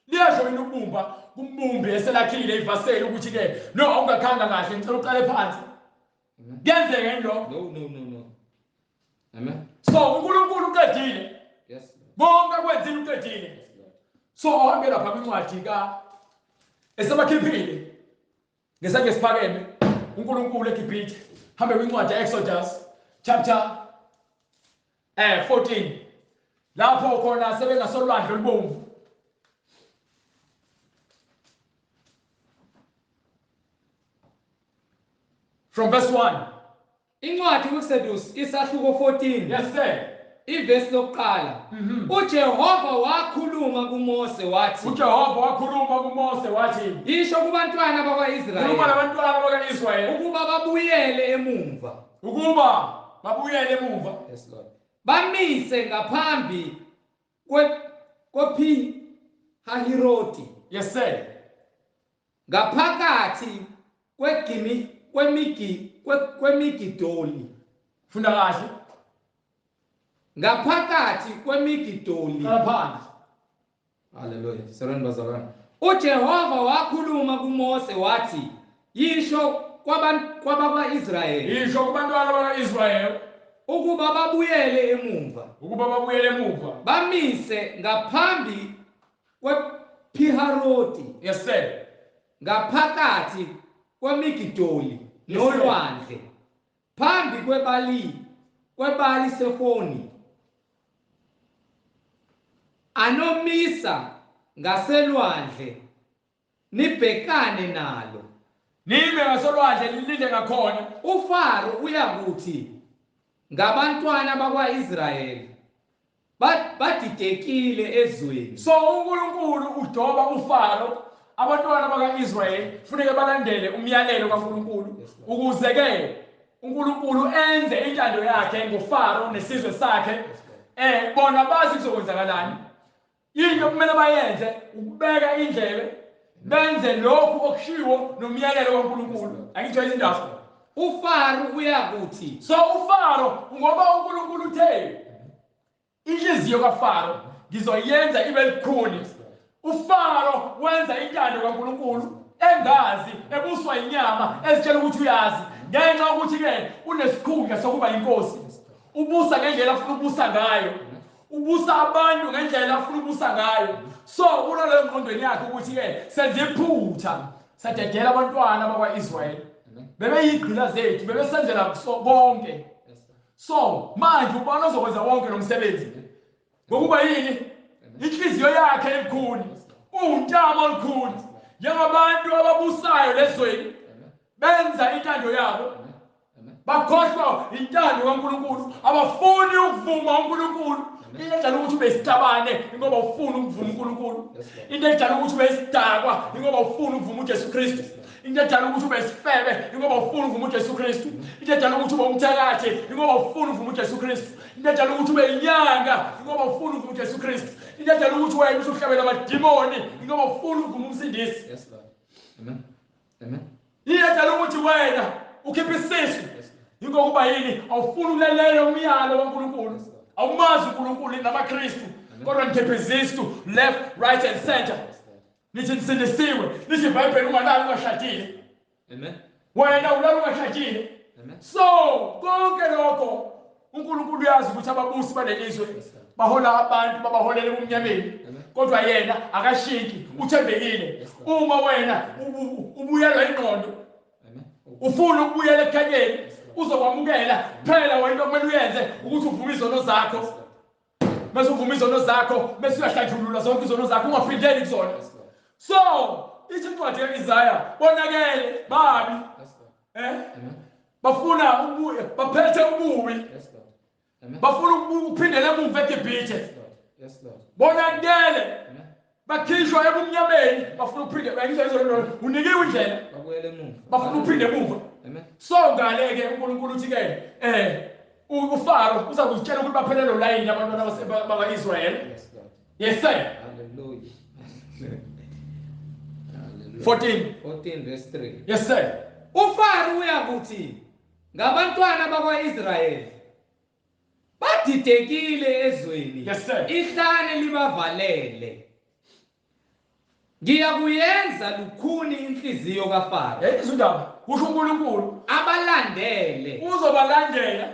Liyasho yini ukubumba kumbumbi eselakhile ivaseli ukuthi ke no awungakhanga kahle ngicela uqale phansi. Kuyenzeka yini lokho? No no no no. Amen. So uNkulunkulu uqedile. Yes. Bonke kwenzile uqedile. So ohambe lapha kwincwadi ka esebakhiphile ngesandla esiphakeme uNkulunkulu eGibhithe, hambe kwincwadi Exodus chapter 14 lapho khona sebengasolwandle olubomvu. From verse 1. Incwadi uExodus isahluko 14. Yes sir. Ivesi lokuqala. uJehova wakhuluma kuMose wathi. uJehova wakhuluma kuMose wathi. Yisho kubantwana bakwaIsrayeli. Khuluma nabantwana bakwaIsrayeli ukuba babuyele emuva. Ukuba babuyele emuva. Yes Lord. Bamise ngaphambi kwePhi Hahiroti. Yes sir. Ngaphakathi kwemigidoli. Funda kahle. Ngaphakathi kwemigidoli. Ngaphansi. Hallelujah. Sarani bazalwane. uJehova wakhuluma kuMose wathi, yisho kwabakwaIsrayeli. Yisho kubantwana bakwaIsrayeli ukuba babuyele emuva. Ukuba babuyele emuva. Bamise ngaphambi kwePiharoti. Yes sir. Ngaphakathi kwemigidoli nolwandle, phambi kwebali Sefoni, anomisa ngaselwandle nibhekane nalo. Nime ngasolwandle nilinde ngakhona. uFaro uyakuthi ngabantwana bakwaIsrayeli badidekile ezweni. So uNkulunkulu udoba uFaro, abantwana bakaIsrayeli kufuneka balandele umyalelo kaNkulunkulu ukuze ke uNkulunkulu enze intando yakhe ngoFaro nesizwe sakhe. Bona bazi kuzokwenzakalani. Into kumele bayenze ukubeka indlebe benze lokhu okushiwo nomyalelo kaNkulunkulu. Angitsho izindaba. uFaro uyakuthi. So uFaro ngoba uNkulunkulu uthe inhliziyo kaFaro ngizoyenza ibe likhuni. uFaro wenza intando kaNkulunkulu engazi, ebuswa inyama, ezitshela ukuthi uyazi, ngenxa yokuthi ke unesikhundla sokuba inkosi. Ubusa ngendlela afuna ukubusa ngayo, ubusa abantu ngendlela afuna ukubusa ngayo. So unaleyo ngqondweni yakhe ukuthi ke senze iphutha, sadedela abantwana bakwa-Israyeli, bebeyigqila zethu, bebesenzela konke. So manje ubani ozokwenza wonke lo msebenzi? Ngokuba yini? Inhliziyo yakhe elikhuni, uwuntamo olukhuni, njengabantu ababusayo lezweni benza intando yabo, bakhohlwa intando kaNkulunkulu, abafuni ukuvuma uNkulunkulu. Into edala ukuthi ube isitabane ingoba ufuna ukuvuma uNkulunkulu. Into edala ukuthi ube isidakwa ingoba ufuna ukuvuma uJesu Kristu. Into edala ukuthi ube isifebe ingoba ufuna ukuvuma uJesu Kristu. Into edala ukuthi ube umthakathi ingoba ufuna ukuvuma uJesu Kristu. Into edala ukuthi ube inyanga ingoba ufuna ukuvuma uJesu Kristu. Into edala ukuthi wena usuhlabela amadimoni ingoba ufuna ukuvuma umsindisi. Yes Lord. Amen. Amen. Into edala ukuthi wena ukhiphe isisu ingokuba yini? Awufuni ukulalela umyalo kaNkulunkulu. Awumazi uNkulunkulu namaKristu, kodwa nikhiphe izisu left, right and center. Nithi nisindisiwe, nithi iBhayibheli ungalali ungashadile. Amen. Wena ulala ungashadile. Amen. So konke lokho uNkulunkulu uyazi ukuthi ababusi balelizwe bahola abantu, babaholela ebumnyameni, kodwa yena akashintshi, uthembekile. Uma wena ubuyelwa ingqondo, ufuna ukubuyela ekukhanyeni, uzokwamukela. Phela wena into okumele uyenze ukuthi uvume izono zakho, bese uvuma izono zakho, bese uyahlanjululwa zonke izono zakho, ungaphindeli kuzona. So ithi incwadi ka-Isaya, bonakele babi, bafuna ubuye, baphethe ububi, bafuna ukuphindela emuva eGibhithe. Bonakele bakhishwa ebumnyameni, bafuna ukuphinde. Unikiwe indlela, bafuna ukuphinde emuva. So ngale ke uNkulunkulu uthi ke uFaro uza kuzitshela ukuthi baphelele layini abantwana bakwa-Israyeli. Yes sir. Hallelujah. 14. 14 verse 3. Yes sir. uFaro uyakuthi ngabantwana bakwa-Israyeli badidekile ezweni. Yes sir. Ihlane libavalele. Ngiyakuyenza lukhuni inhliziyo kaFaro. Yayizwa indaba, kusho uNkulunkulu. Abalandele. Uzobalandela.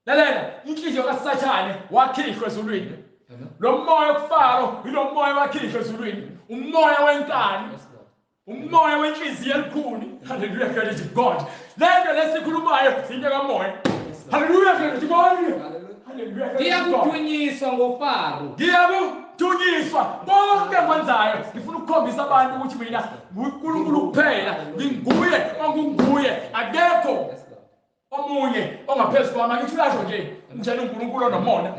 Lalela, inhliziyo kaSathane wakhishwa ezulwini. Lo moya kuFaro yilo moya wakhishwa ezulwini. Umoya wenkani. Umoya wenhliziyo elikhuni. Hallelujah, glory to God. Lento lesikhulumayo into kamoya. Hallelujah, glory to God. Hallelujah. Ngiyakudunyiswa ngoFaro. Ngiyakudunyiswa konke engikwenzayo. Ngifuna ukukhombisa abantu ukuthi mina nguNkulunkulu kuphela, nginguye ongunguye, akekho omunye ongaphezu kwami. Angithi uyasho nje, ngitshela uNkulunkulu onomona,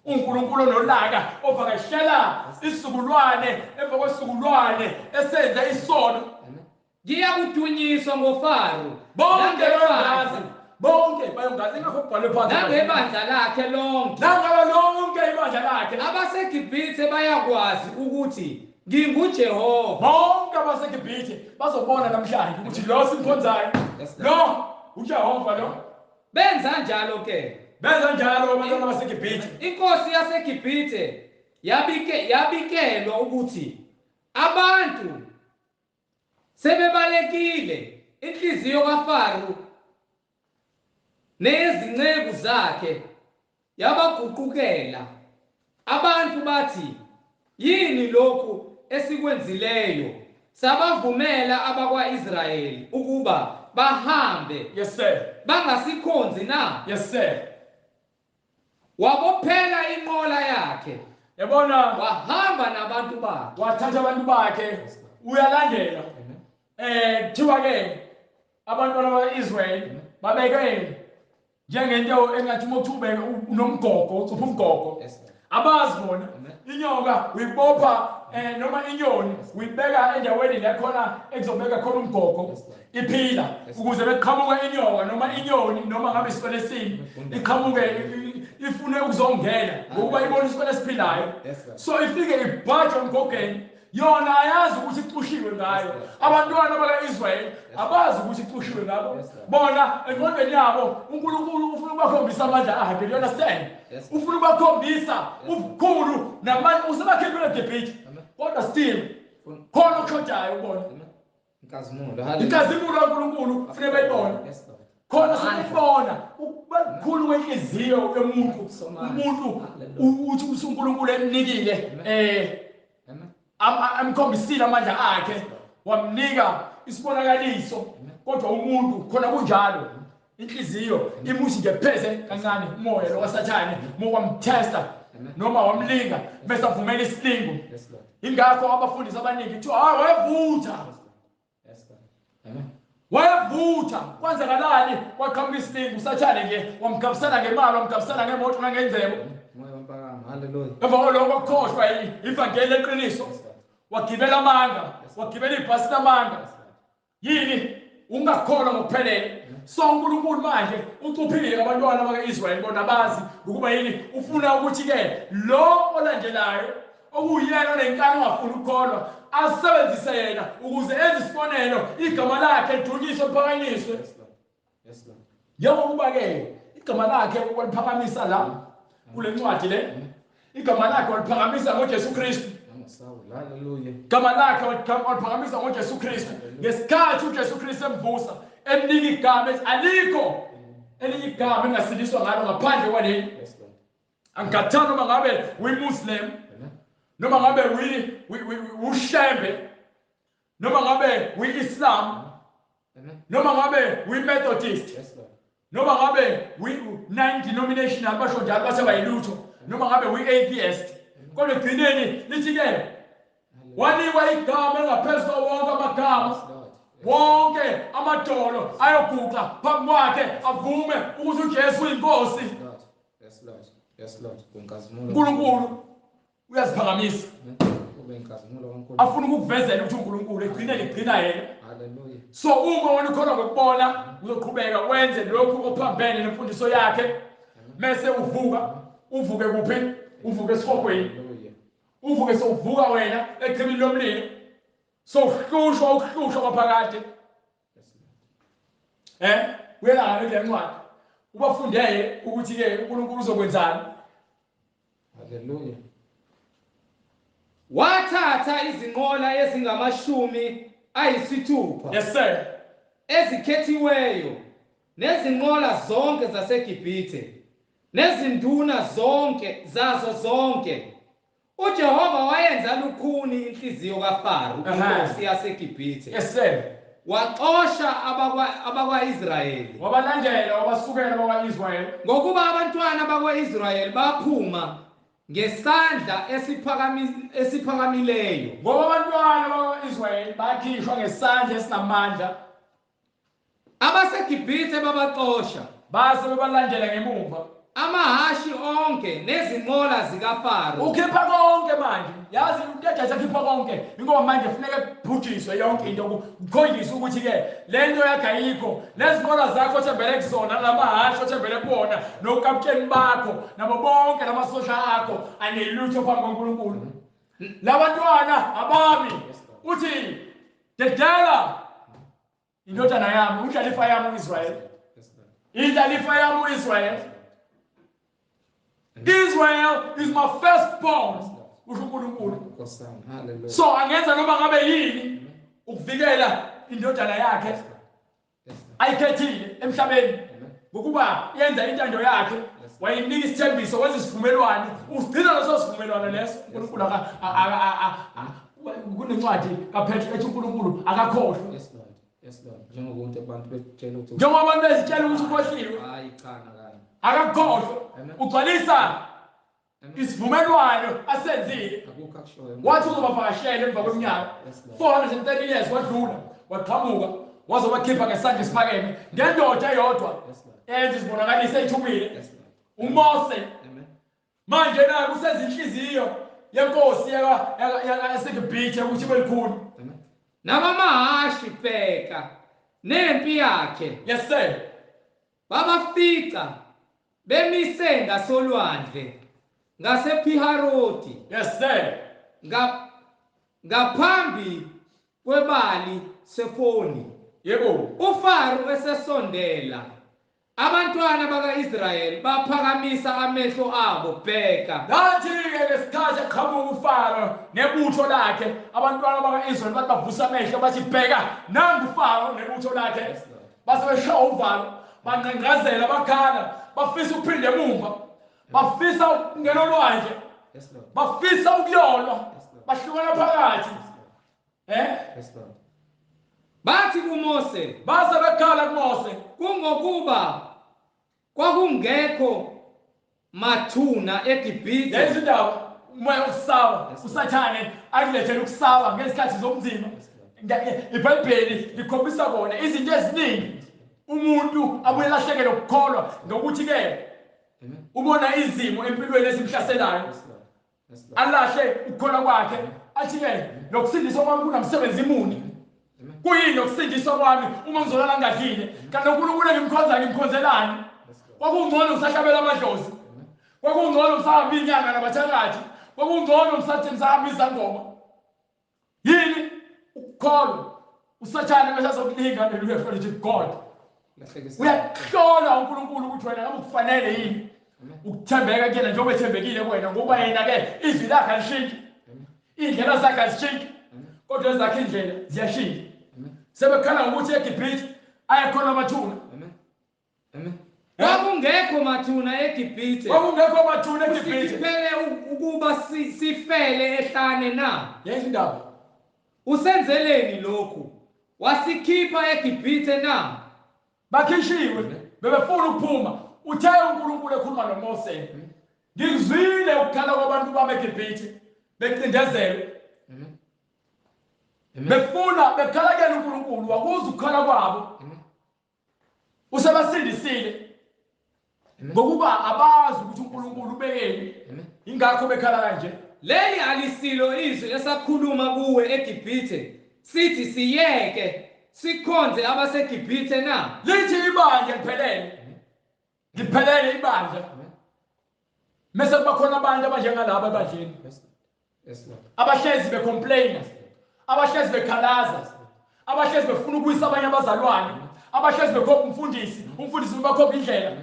uNkulunkulu onolaka, ovakashela isizukulwane emva kwesizukulwane esenza isono. Ngiyakudunyiswa ngoFaro. Bonke bayongazi, bonke bayongazi, ingakho kubhalwe phansi. Nangebandla lakhe lonke. Nangalo lonke ibandla lakhe. AbaseGibhithe bayakwazi ukuthi nginguJehova. Bonke abaseGibhithe bazobona namhlanje ukuthi lo simkhonzayo, lo uJehova lo. Benza njalo ke. Benza njalo abantwana baseGibhithe. Inkosi yaseGibhithe yabikelwa ukuthi abantu sebebalekile, inhliziyo kaFaro nezinceku zakhe yabaguqukela. Abantu bathi, yini lokhu esikwenzileyo? Sabavumela abakwaIsrayeli ukuba bahambe. Yes sir. Bangasikhonzi na? Yes sir. Wabophela inqola yakhe. Yabona, wahamba nabantu bakhe. Wathatha abantu bakhe uyalandela. Kuthiwa ke abantwana bakwa-Israel babeke njengento engathi uma uthubeke unomgogo, ucupha umgogo. Abazi bona inyoka uyibopha noma inyoni uyibeka endaweni la khona ekuzobeka khona umgogo iphila ukuze beqhamuka inyoka noma inyoni noma ngabe isilwane esini iqhamuke ifune ukuzongena ngokuba ibona isilwane esiphilayo. So ifike ibhajwe emgogeni, yona ayazi ukuthi icushiwe ngayo. Abantwana baka-Israyeli abazi ukuthi icushiwe ngabo. Bona engqondweni yabo uNkulunkulu ufuna ukubakhombisa amandla akhe, you understand? Ufuna ukubakhombisa ubukhulu namandla, usebakhiphile eGibhithe. Kodwa still khona okushodayo ubona. Inkazimulo, inkazimulo kaNkulunkulu kufanele bayibone. Khona sokubona ukukhulu kwenhliziyo yomuntu, umuntu uthi uNkulunkulu emnikile amkhombisile amandla akhe, wamnika isibonakaliso, kodwa umuntu khona kunjalo inhliziyo imuthi nje pheze kancane umoya lo kaSathane mokwamtesta noma wamlinga bese avumela isilingo. Ingakho abafundisi abaningi kuthiwa hayi wayevutha. Wayevutha, kwenzakalani? Kwaqhamuka isilingo uSathane nje wamgabisana ngemali, wamgabisana ngemoto nangengcebo. Emva kwalokho kwakhohlwa ivangeli leqiniso, wagibela amanga, wagibela ibhasi lamanga. Yini? Ungakholwa ngokuphelele. So uNkulunkulu manje ucuphile ngabantwana baka-Israyeli, bona bazi ukuba yini. Ufuna ukuthi ke lo olandelayo okuyena onenkani ongafuni ukukholwa asebenzise yena ukuze enze isibonelo, igama lakhe lidunyiswe liphakanyiswe. Njengokuba ke igama lakhe waliphakamisa la kule ncwadi le, igama lakhe waliphakamisa ngoJesu Kristu. Igama lakhe waliphakamisa ngoJesu Kristu ngesikhathi uJesu Kristu emvusa, emnika igama ethi alikho elinye igama engasindiswa ngalo ngaphandle kwaleli. Angikhathali noma ngabe uyi-Muslim, noma ngabe uShembe, noma ngabe uyi-Islam, noma ngabe uyi-Methodist, noma ngabe uyi-non-denominational, basho njalo bathi abayilutho, noma ngabe uyi-atheist, kodwa ekugcineni lithi ke wanikwa igama elingaphezu kwawo wonke amagama, wonke amadolo ayoguqa phambi kwakhe avume ukuthi uJesu uyinkosi. uNkulunkulu uyaziphakamisa, afuna ukukuvezela ukuthi uNkulunkulu egcineni igcina yena. So uma wena ukhona ngokubona uzoqhubeka wenze lokhu ophambene nemfundiso yakhe, mese uvuka. Uvuke kuphi? Uvuke esihogweni, uvuke sowuvuka wena echibini lomlilo, sowuhlushwa ukuhlushwa kwaphakade. Uyelana kule ncwadi ubafundele ukuthi ke uNkulunkulu uzokwenzani. Haleluya. Wathatha izinqola ezingama-60. Yes sir. Ezikhethiweyo nezinqola zonke zaseGibhithe nezinduna zonke zazo zonke. uJehova wayenza lukhuni inhliziyo kaFaro inkosi yaseGibhithe. Yes sir. Waxosha abakwa-Israyeli. Wabalandela, wabasukela abakwa-Israyeli. Ngokuba abantwana bakwa-Israyeli baphuma ngesandla esiphakamileyo. Ngoba abantwana bakwa-Israyeli bakhishwa ngesandla esinamandla. AbaseGibhithe babaxosha. Base bebalandela ngemuva. Amahashi onke nezinqola zikaFaro. Ukhipha konke manje. Yazi uDejaji akhipha konke. Ingoba manje kufuneka kubhujiswe yonke into, kukhonjiswe ukuthi ke lento yakhe ayikho. Lezinqola zakho othembele kuzona, lamahhashi othembele kuwona, nokapteni bakho, nabo bonke lamasosha akho anelutho phambi koNkulunkulu. Labantwana abami. Uthi dedela indodana yami, indlalifa yami uIsrael. Indlalifa yami uIsrael. Israel is my firstborn. Usho uNkulunkulu. So angenza noma ngabe yini ukuvikela indodana yakhe ayikhethile emhlabeni, ngokuba yenza intando yakhe, wayinika isithembiso, wenza isivumelwano, usigcina leso sivumelwano leso. uNkulunkulu kunencwadi kaPetru ethi uNkulunkulu akakhohlwa. Yes Lord. Yes Lord. Njengoba abantu betshela ukuthi njengoba abantu bezitshela ukuthi ukhohliwe. Hayi cha nakanye. Akakukhohlwa. Ugcwalisa isivumelwano asenzile. Wathi uzobavakashela emva kweminyaka 430 years wadlula, waqhamuka wazobakhipha ngesandla esiphakeme ngendoda eyodwa enza izibonakalise ethumile uMose. Manje na kusezinhliziyo yenkosi yaseGibhithe ukuthi belikhulu nabamahashi bheka nempi yakhe. Yes sir. Babafica bemise ngasolwandle ngasePiharoti. Yes sir. Ngaphambi kwebali Sefoni. Yebo. uFaro esesondela, abantwana bakaIsrayeli baphakamisa amehlo abo bheka. Nathi-ke ngesikhathi eqhamuka uFaro nebutho lakhe, abantwana baka-Israyeli bathi bavusa amehlo bathi bheka nangu uFaro nebutho lakhe. Base beshaya uvalo, banqenqazela, bakhala, bafisa ukuphinda emumva, bafisa ukungena olwandle, bafisa ukuyolwa, bahlukana phakathi. Bathi kuMose, base bekhala kuMose, kungokuba kwakungekho mathuna eGibhithe. Lezi ndaba umoya wokusaba uSathane akulethela ukusaba ngezikhathi zobunzima. IBhayibheli likhombisa kona izinto eziningi umuntu abuye alahlekele ukukholwa ngokuthi-ke ubona izimo empilweni ezimhlaselayo, alahle ukukholwa kwakhe, athi-ke nokusindiswa kwami kunamsebenzi muni? Kuyini ukusindiswa kwami uma ngizolala ngingadlile? Kanti uNkulunkulu engimkhonzayo ngimkhonzelani? Kwakungcono ngisahlabela amadlozi, kwakungcono ngisahamba inyanga nabathakathi, kwakungcono ngisathi ngisahamba izangoma. Yini ukukholwa? uSathane bese azokulinga, haleluya, glory to God. Uyahlola uNkulunkulu ukuthi wena ngabe kufanele yini ukuthembeka kuyena njengoba ethembekile kuwena, ngoba yena-ke izwi lakhe alishintshi, iy'ndlela zakhe azishintshi, kodwa ezakhe iy'ndlela ziyashintsha. Sebekhala ngokuthi eGibhithe ayekhona amathuna. Kwakungekho mathuna eGibhithe. Kwakungekho mathuna eGibhithe. Usikhiphele ukuba sifele ehlane na? Yenza indaba. Usenzeleni lokhu? Wasikhipha eGibhithe na? Bakhishiwe, bebefuna ukuphuma. Uthe uNkulunkulu ekhuluma noMose, ngikuzwile ukukhala kwabantu bami eGibhithe becindezelwe. Befuna bekhala kuyena uNkulunkulu, wakuzwa ukukhala kwabo. Usebasindisile ngokuba abazi ukuthi uNkulunkulu ubekeni, ingakho bekhala kanje. Leli alisilo izwi esakhuluma kuwe eGibhithe sithi siyeke sikhonze abaseGibhithe na? Lithi ibandla liphelele, liphelele ibandla. Mase kuba khona abantu abanjengalaba ebandleni abahlezi becomplaina, abahlezi bekhalaza, abahlezi befuna ukuyisa abanye abazalwane, abahlezi bekhopha umfundisi, umfundisi ubakhopha indlela.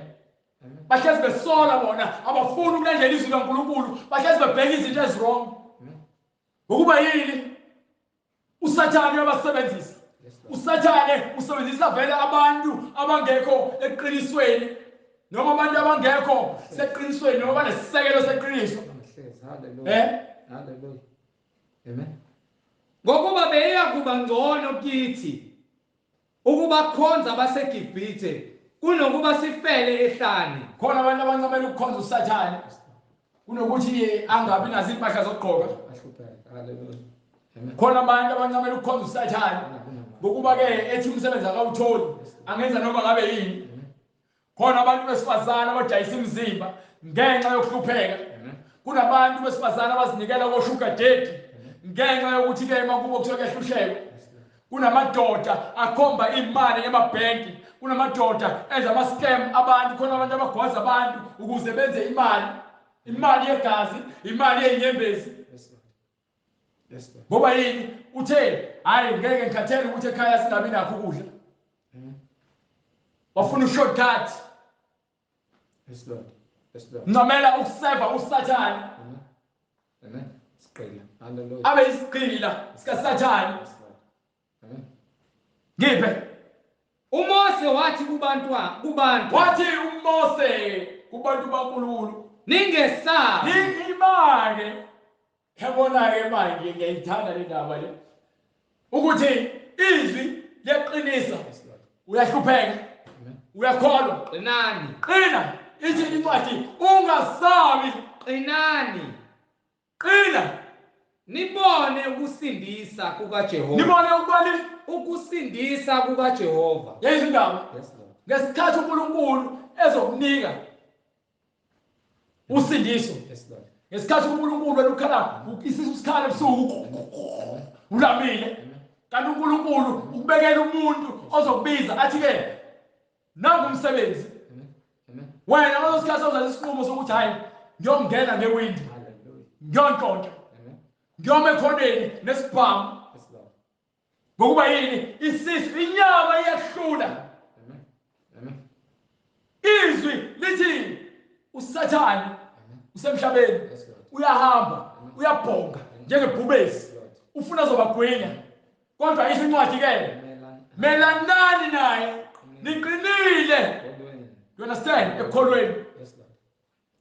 Bahlezi besola bona, abafuni ukulandela izwi likaNkulunkulu, bahlezi bebheka izinto eziwrong. Ngokuba yini? uSathane uyabasebenzisa. uSathane usebenzisa vele abantu abangekho eqinisweni, noma abantu abangekho seqinisweni, noma banesisekelo seqiniso. Hallelujah. Amen. Ngokuba beya kuba ngcono kithi ukubakhonza abaseGibhithe kunokuba sifele ehlane. Khona abantu abancamela ukukhonza uSathane kunokuthi angabi nazo impahla zokugqoka. Khona abantu abancamela ukukhonza uSathane ngokuba ke ethi umsebenzi akawutholi, angenza noma ngabe yini. Khona abantu besifazane abadayisa imizimba ngenxa yokuhlupheka. Kunabantu besifazane abazinikela ko-sugar daddy ngenxa yokuthi ke makubo kuthiwa kuyahlushekwa. Kunamadoda akhomba imali emabhenki, kunamadoda enza ama-scam abantu, khona abantu abagwaza abantu ukuze benze imali, imali yegazi, imali yenyembezi. Ngoba yini? Uthe hayi ngeke ngikhathele ukuthi ekhaya singabi nakho ukudla. Wafuna ushortcut. Yes Lord. Yes Lord. Ncamela ukuseva uSathane. Amen. Sigqila. Hallelujah. Abe isigqila sikaSathane. Amen. Ngiphe. uMose wathi kubantu, wathi uMose kubantu baNkulunkulu, ningesabi. Ningimake. Yabona-ke manje ngiyayithanda le ndaba le, ukuthi izwi liyakuqinisa. Uyahlupheka, uyakholwa, qinani, qina. Ithi incwadi ungasabi, qinani. Qina. Nibone ukusindisa kukaJehova. Nibone ukubani? Ukusindisa kukaJehova. Yezwa indaba? Yes Lord. Ngesikhathi uNkulunkulu ezokunika usindiso. Yes Lord. Ngesikhathi uNkulunkulu elukhala isisu sikhala ebusuku ulamile. Kanti uNkulunkulu ukubekela umuntu ozokubiza athi ke nangu umsebenzi. Amen. Amen. Wena ngaleso sikhathi uzathatha isinqumo sokuthi hayi ngiyongena ngewindi. Hallelujah. Ngiyontonta. Amen. Ngiyoma ekhoneni nesibhamu. Yes Lord. Ngokuba yini? Isisu inyama iyahlula. Amen. Amen. Izwi lithi uSathane Amen. usemhlabeni. Yes Lord. Uyahamba, uyabhonga njengebhubesi. Yes Lord. Ufuna azobagwinya. Kodwa isho incwadi ke melanani naye niqinile. You understand? Ekukholweni. Yes Lord.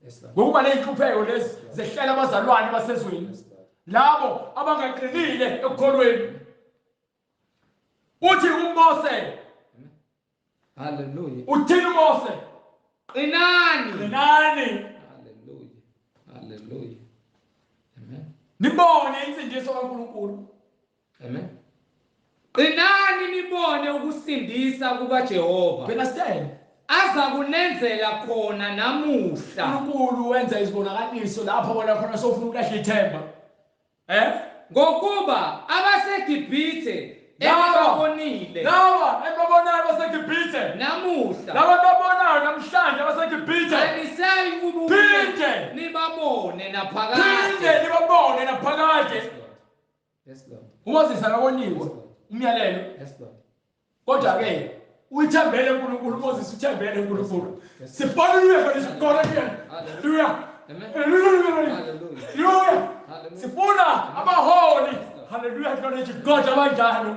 Yes Lord. Ngokuba leyinhlupheko lezi zehlela abazalwane basezweni. Yes Lord. Labo abangaqinile ekukholweni. Uthi uMose, Hallelujah. uthini uMose? Qinani. Qinani. Hallelujah. Hallelujah. Amen. Nibone insindiso kaNkulunkulu. Amen. Qinani nibone ukusindisa kukaJehova. You understand? Aza kunenzela khona namuhla. uNkulunkulu wenza izibonakaliso lapho wena khona sofuna ukulahla ithemba. Ngokuba abaseGibhithe Laba. enibabonile Laba enibabonayo baseGibhithe. namuhla Laba enibabonayo namhlanje baseGibhithe. anisayi kubuye Phinde. nibabone Phinde naphakade. nibabone naphakade. Yes Lord. Yes Lord. uMoses akaboniwe umyalelo. Yes Lord. Kodwa ke uyithembele uNkulunkulu uMoses uthembele uNkulunkulu. Yes. Sibonile khona isikole kuyena. Hallelujah. Hallelujah. Amen. Hallelujah. Hallelujah. Hallelujah. Hallelujah. Sifuna abaholi. Hallelujah glory to God abanjalo.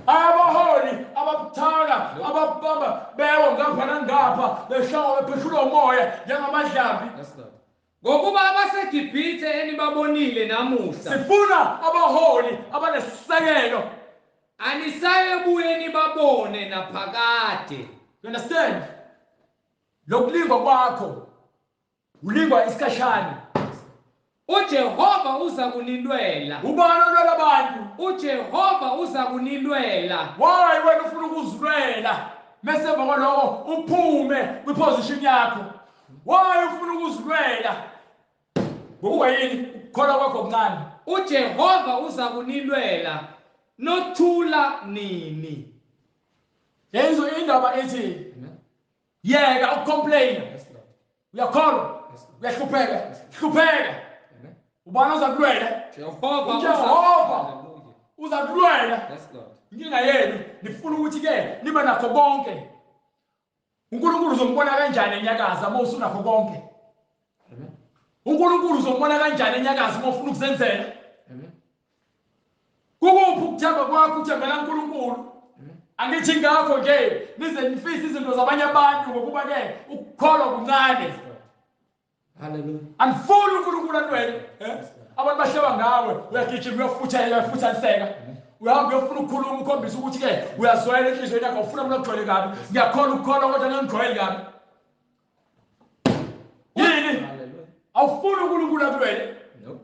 Abaholi ababuthaka ababamba bewo ngapha nangapha beshawa bepheshulwa umoya njengamadlambi. Yes Lord. Ngokuba abaseGibhithe enibabonile namuhla Sifuna abaholi abanesisekelo. anisaye buye nibabone naphakade. You understand? Lokulingwa kwakho ulingwa isikhashana. uJehova uza kunilwela. Ubani olwela abantu? uJehova uza kunilwela. Why wena ufuna ukuzilwela? Mase emva kwaloko uphume kwiposition yakho. Why ufuna ukuzilwela? Ngokuba yini? Ukukholwa kwakho kuncane. uJehova uza kunilwela nothula nini. Yezo indaba ethi Amen. yeka ukucomplain. Yes Lord. Uyakholwa? Yes Lord. Uyahlupheka? Hlupheka. Amen. Ubani oza kulwela? Jehova uJehova. Hallelujah. Uza kulwela. Yes Lord. Inkinga yenu nifuna ukuthi ke nibe nakho konke. uNkulunkulu uzombona kanjani enyakaza uma usunakho konke? Amen. uNkulunkulu uzombona kanjani enyakaza uma ufuna ukuzenzela? Amen. Kukuphi ukuthemba kwakho uthembela uNkulunkulu? Amen. Angithi ngakho nje nize nifise izinto zabanye abantu ngokuba ke ukukholwa kuncane. Yes Lord. Hallelujah. Anifuni uNkulunkulu anwele. Abantu bahleba ngawe, uyagijima uyofutha uyafuthaniseka. Uyahamba uyofuna ukukhuluma ukhombisa ukuthi ke uyazwela enhliziyweni yakho ufuna mina ukujwayele kabi. Ngiyakholwa ukukholwa kodwa ngangijwayeli kabi. Yini? Hallelujah. Awufuni uNkulunkulu akulwele. No.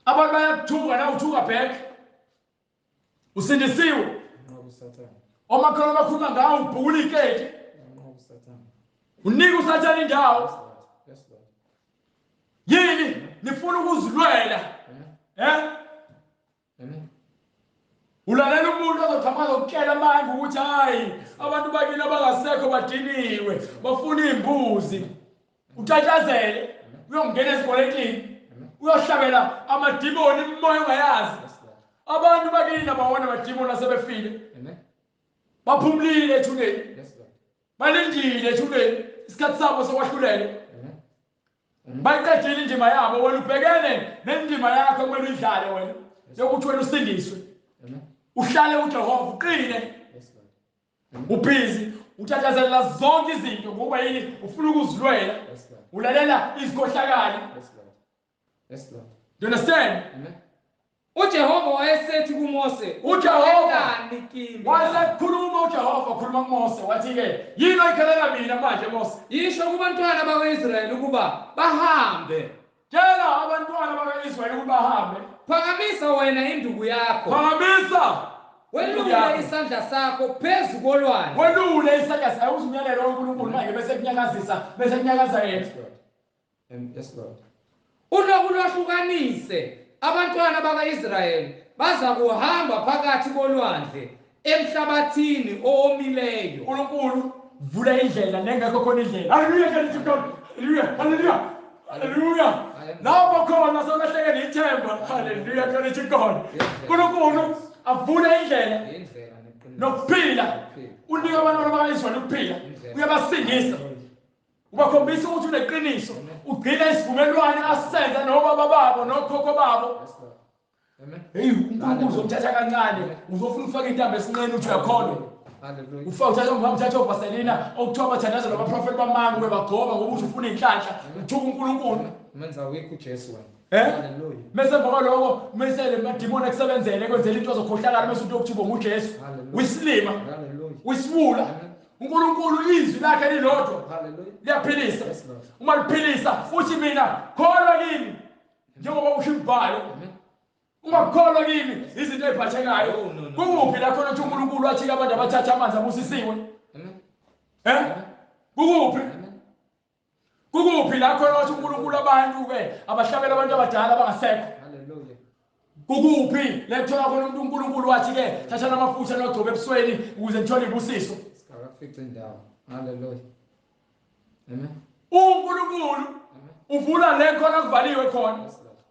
Abantu bayakuthuka nawe uthuka back. Usindisiwe. Nqoba uSathane. Omakholwa bakhuluma ngawe ubhukula iketi. Nqoba uSathane. Unika uSathane indawo. Yes Lord. Yes Lord. Yini? Nifuna ukuzilwela. Amen. Amen. Ulalela umuntu ozoqhamuka azokutshela manje ukuthi hayi abantu bakini abangasekho badiniwe bafuna imbuzi. Utatazele uyongena ezikoletini. Uyohlabela amadimoni imimoya ongayazi. Yes Lord. Abantu bakini abawona amadimoni asebefile. Amen. Baphumlile ethuneni. Yes Lord. Balindile ethuneni isikhathi sabo sokwahlulela. Amen. Amen. Bayiqedile indima yabo wena ubhekene nendima yakho kumele uyidlale wena yokuthi wena usindiswe. Amen. Uhlale uJehova uqine. Yes Lord. Ubhizi utatazela zonke izinto ngokuba yini ufuna ukuzilwela. Yes Lord. Ulalela izikhohlakali. Yes Lord. Yes Lord. You understand? Amen. uJehova wayesethi kuMose, uJehova Ukhalelani kimi? Wasekhuluma uJehova, khuluma kuMose, wathi-ke yini oyikhalela mina manje Mose? Yisho kubantwana bakwa-Israyeli ukuba bahambe. Tshela abantwana bakwa-Israyeli ukuba bahambe. Phakamisa wena induku yakho. Phakamisa. Welule isandla sakho phezu kolwandle. Welule isandla sakho, uzumyalelo uNkulunkulu manje bese kunyakazisa, bese kunyakaza yena. Yes Lord. Ulwahlukanise abantwana baka-Israyeli baza kuhamba phakathi kolwandle emhlabathini owomileyo. uNkulunkulu vula indlela nengekho khona indlela. Haleluya, haleluya, haleluya. Haleluya. Lapho khona solahleke ithemba. Haleluya, glory to God. uNkulunkulu avule indlela nokuphila. Unika abantwana baka-Israyeli ukuphila. Uyabasindisa. Ubakhombisa ukuthi uneqiniso. Ugcina isivumelwano asenza nobaba babo nokhokho babo. Hey, uNkulunkulu uzomthatha kancane. Uzofuna ufake intambo esinqeni uthi uyakholwa. Ufaka uthatha umthatha oVaselina okuthiwa bathandaza nabaprofeti bamanga ubebagcoba ngoba uthi ufuna inhlanhla, uthuka uNkulunkulu. Menza wikho uJesu wena. Haleluya. Mase emva kwaloko mase le madimoni ekusebenzele kwenzela into ozokhohlakala mase uthi okuthiwa nguJesu. Uyisilima. Uyisiwula. uNkulunkulu izwi lakhe lilodwa. Liyaphilisa. Uma liphilisa uthi mina kholwa kimi njengoba usho umbhalo. Ungakholwa kimi izinto eziphathekayo. Kukuphi la khona ukuthi uNkulunkulu wathi abantu abathatha amanzi abusisiwe? Kukuphi? Kukuphi la khona wathi uNkulunkulu abantu ke abahlabela abantu abadala abangasekho? Haleluya. Kukuphi la kuthola khona umuntu uNkulunkulu wathi ke thatha amafutha nogcobe ebusweni ukuze nithole ibusiso? Sikafica indawo. Haleluya. Amen. uNkulunkulu uvula le khona kuvaliwe khona.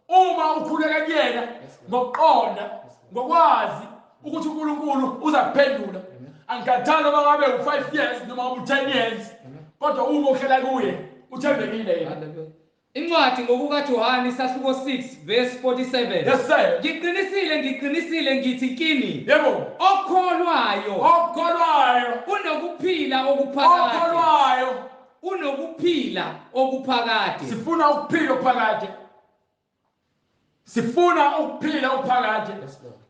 Uma ukhuleka kuyena ngokuqonda, ngokwazi ukuthi uNkulunkulu uzakuphendula. Angikhathali noma ngabe u5 years noma u10 years. Kodwa uma uhlela kuye uthembekile yena. Incwadi ngokukaJohane isahluko 6 verse 47. Yes sir. Ngiqinisile, ngiqinisile ngithi kini. Yebo. Okholwayo. Okholwayo. Unokuphila okuphakade. Okholwayo. Unokuphila okuphakade. Sifuna ukuphila okuphakade. Sifuna ukuphila okuphakade.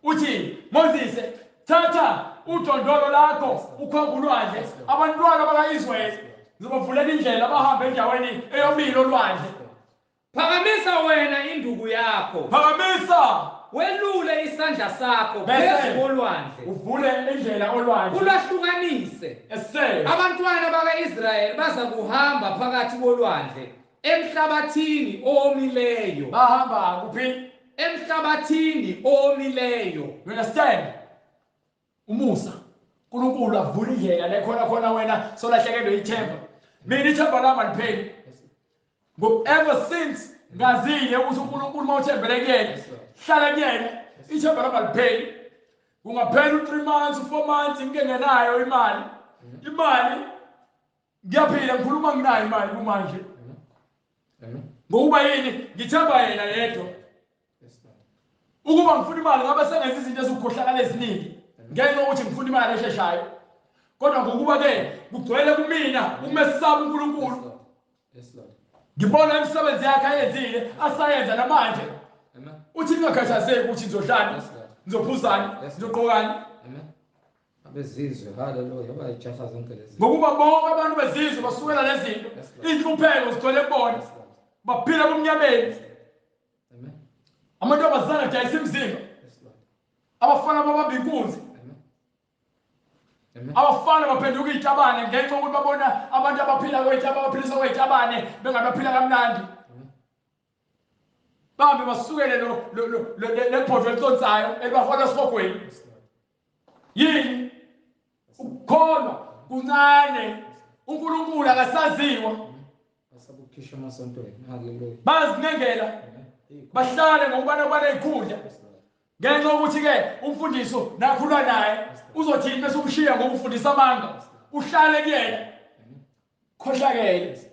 Uthi Moses thatha udondolo lakho ukhomba ulwandle. Abantwana bakaIsrayeli ngizobavulela indlela bahambe endaweni eyomile olwandle. Phakamisa wena induku yakho. Phakamisa. Welule isandla sakho phezu kolwandle. Uvule indlela olwandle. Ulwahlukanise. Abantwana bakaIsrayeli baza kuhamba phakathi kolwandle emhlabathini owomileyo. Bahamba kuphi? Emhlabathini owomileyo. You understand? Umusa. uNkulunkulu avula indlela le khona khona wena solahlekelwe ithemba. Mina ithemba lami alipheli. Ngoba ever since ngazile ukuthi uNkulunkulu mawuthembele kuyena, hlala kuyena, ithemba lami alipheli. Kungaphela u3 months, u4 months ngingenayo imali. Imali ngiyaphila ngikhuluma nginayo imali kumanje. Ngokuba yini? Ngithemba yena yedwa. Ukuba ngifuna imali ngabe sengenza izinto ezikukhohlakala eziningi ngenxa yokuthi ngifuna imali esheshayo. Kodwa ngokuba ke kugcwele kumina ukumesaba uNkulunkulu. Ngibona imisebenzi yakhe ayenzile asayenza namanje. Uthi ningakhathazeki ukuthi ngizodlani, ngizophuzani, ngizogqokani. Abezizwe, haleluya, bayijaha zonke lezi. Ngokuba bonke abantu bezizwe basukela lezi zinto. Inhlupheko zigcwele kubona. Baphila kumnyameni. Amantombazana adayisa imizimba. Abafana babamba inkunzi. Abafana baphenduka izitabane ngenxa yokuthi babona abantu abaphila kwey'tabane, abaphilisa kwey'tabane bengabaphila kamnandi. Bahambe basukele le bhodlo eliconsayo elibahola esihogweni. Yini? Ukukholwa kuncane. uNkulunkulu akasaziwa. Asabukhishwa emasontweni. Haleluya. Bazinengela. Bahlale ngokuba banezikhundla. Ngenxa yokuthi ke umfundiso nakhulwa naye uzothini bese umshiya ngokufundisa amanga. Uhlale kuyena. Khohlakele.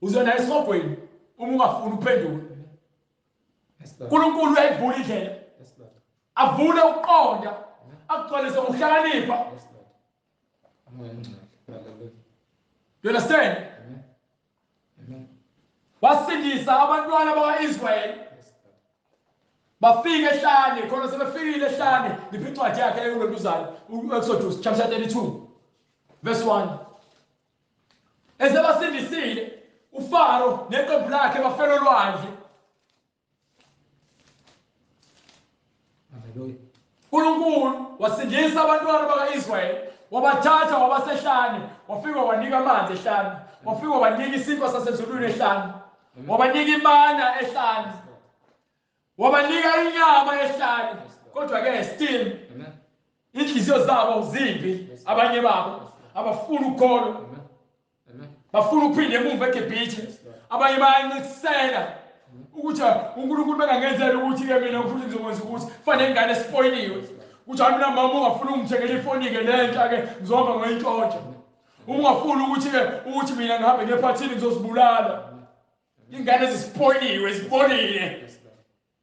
Uzona esihogweni uma ungafuni ukuphenduka. uNkulunkulu uyayivula indlela. Avule ukuqonda, akugcwalise ngokuhlakanipha. You understand? Wasindisa abantwana baka-Israyeli. Bafika ehlane, khona sebefikile ehlane, ngiphi incwadi yakhe lekulentuzana, Exodus chapter 32 verse 1. Esebasindisile uFaro neqembu lakhe bafela olwandle. Hallelujah. uNkulunkulu wasindisa abantwana bakaIsrayeli, wabathatha wabasehlane, wafika wanika amanzi ehlane, wafika wabanika isinkwa sasezulwini ehlane, wabanika imana ehlane, wabanika inyama ehlane. Kodwa ke still Amen. inhliziyo zabo zimbi, abanye babo abafuni ukukholwa, Amen. Amen. bafuna ukuphinda emuva eGibhithe. Abanye bayancisela ukuthi uNkulunkulu bengangenzela ukuthi ke mina futhi ngizokwenza ukuthi fanele ingane espoiliwe, ukuthi hayi mina mama ungafuni ungithengele ifoni ke lentsha ke ngizohamba ngoyintshontsha, uma ungafuni ukuthi ke ukuthi mina ngihambe ngephathini ngizozibulala. Ingane ezispoiliwe zibolile. Yes, Lord.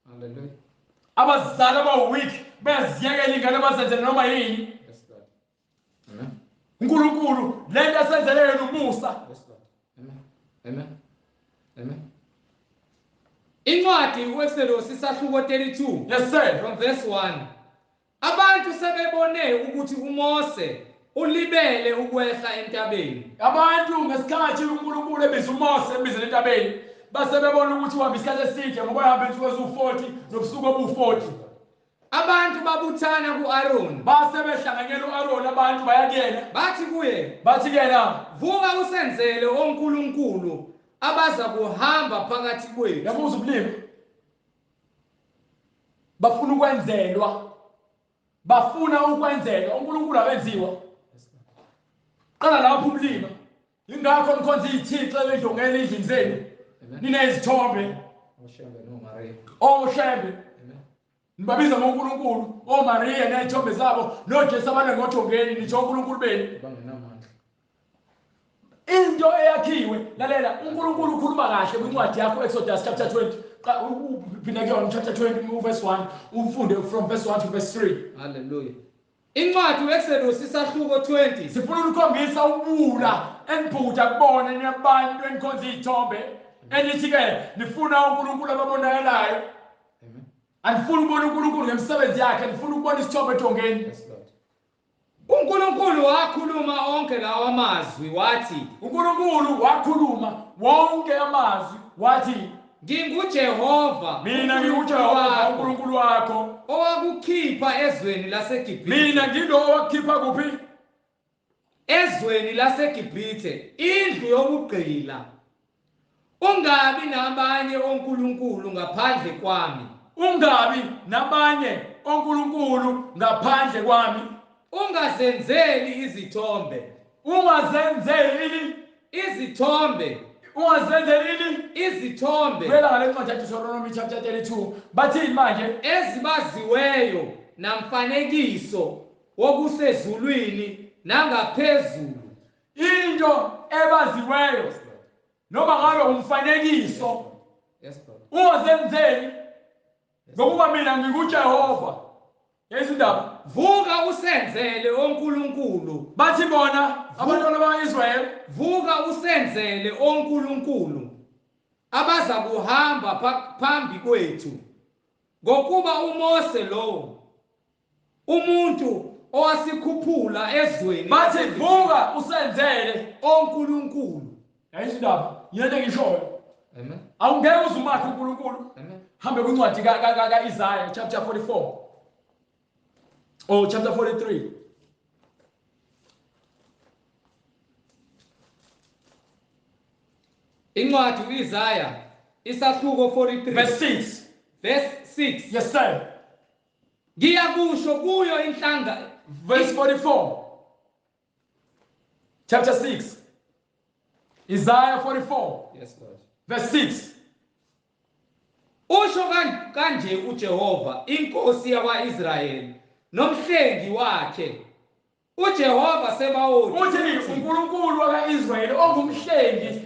Hallelujah. Abazali abaweak bayaziyekela ingane bazenzele noma yini. Yes, Lord. Amen. uNkulunkulu lento asenzele yona umusa. Yes, Lord. Amen. Amen. Amen. Incwadi uExodus isahluko 32 Yes sir. from verse 1. Abantu sebebone ukuthi uMose ulibele ukwehla entabeni. Abantu ngesikhathi uNkulunkulu ebiza uMose embizela entabeni, base bebona ukuthi uhamba isikhathi eside ngoba ehamba insuku eziwu-40 nobusuku obu-40. Abantu babuthana kuAron Base behlanganyela u-Aroni, abantu baya kuyena, bathi kuye, bathi kuyena, "Vuka usenzele onkulunkulu abaza kuhamba phakathi kwethu." Yabuza ubulimi, bafuna ukwenzelwa, bafuna ukwenzelwa. uNkulunkulu akenziwa. Qala lapho ubulima. Ingakho nikhonza izithixo edlongeni endlini zenu, ninezithombe, Oshembe noMaria. oshembe Amen. nibabiza ngoNkulunkulu, oMaria nezithombe zabo, noJesu abane ngodongeni, nitsho oNkulunkulu benu. Bangenamandla. Into eyakhiwe, lalela, uNkulunkulu ukhuluma kahle kwincwadi yakho Exodus chapter 20. Phinda kuyona chapter 20 verse 1, ufunde from verse 1 to verse 3. Hallelujah. Incwadi uExodus isahluko 20. Sifuna ukukhombisa ubula enibhuda kubona niyabantu enikhonza izithombe, enithi ke nifuna uNkulunkulu ababonakalayo. Amen. Anifuni ukubona uNkulunkulu ngemisebenzi yakhe, nifuna ukubona isithombe edongeni. Yes, Lord. uNkulunkulu wakhuluma onke lawa mazwi wathi, uNkulunkulu wakhuluma wonke amazwi wathi, "NginguJehova, mina uNkulunkulu nginguJehova wakho, uNkulunkulu wakho, owakukhipha ezweni laseGibhithe, mina ngilo owakukhipha kuphi? Ezweni laseGibhithe, indlu yobugqila. Ungabi nabanye onkulunkulu ngaphandle kwami. Ungabi nabanye onkulunkulu ngaphandle kwami. Ungazenzeli izithombe, Ungazenzeli izithombe, ungazenzeli izithombe Buyela ngale ncwadi yaDeuteronomy chapter 32. Bathini manje? Ezibaziweyo namfanekiso wokusezulwini nangaphezulu." Into ebaziweyo noma ngabe umfanekiso, Yes, Lord. ungazenzeli, ngokuba mina ngikuJehova. Yezindaba. Vuka usenzele onkulunkulu, Bathi bona abantwana bakaIsrayeli, vuka usenzele onkulunkulu abaza kuhamba phambi kwethu, ngokuba uMose lo umuntu owasikhuphula ezweni Bathi vuka usenzele onkulunkulu. Yayizindaba yento engishoyo. Amen. Awungeke uze umakhe uNkulunkulu. Amen. Hambe kwincwadi kaIsaiah chapter 44 or chapter 43. Incwadi uIsaya isahluko 43 verse 6. Verse 6. Yes sir. Ngiyakusho kuyo inhlanga Verse 44, chapter 6, Isaiah 44. Yes, Lord. Verse 6. Usho kanje uJehova inkosi yakwaIsrayeli nomhlengi wakhe uJehova Sebawoti. Uthi uNkulunkulu wakaIsrayeli ongumhlengi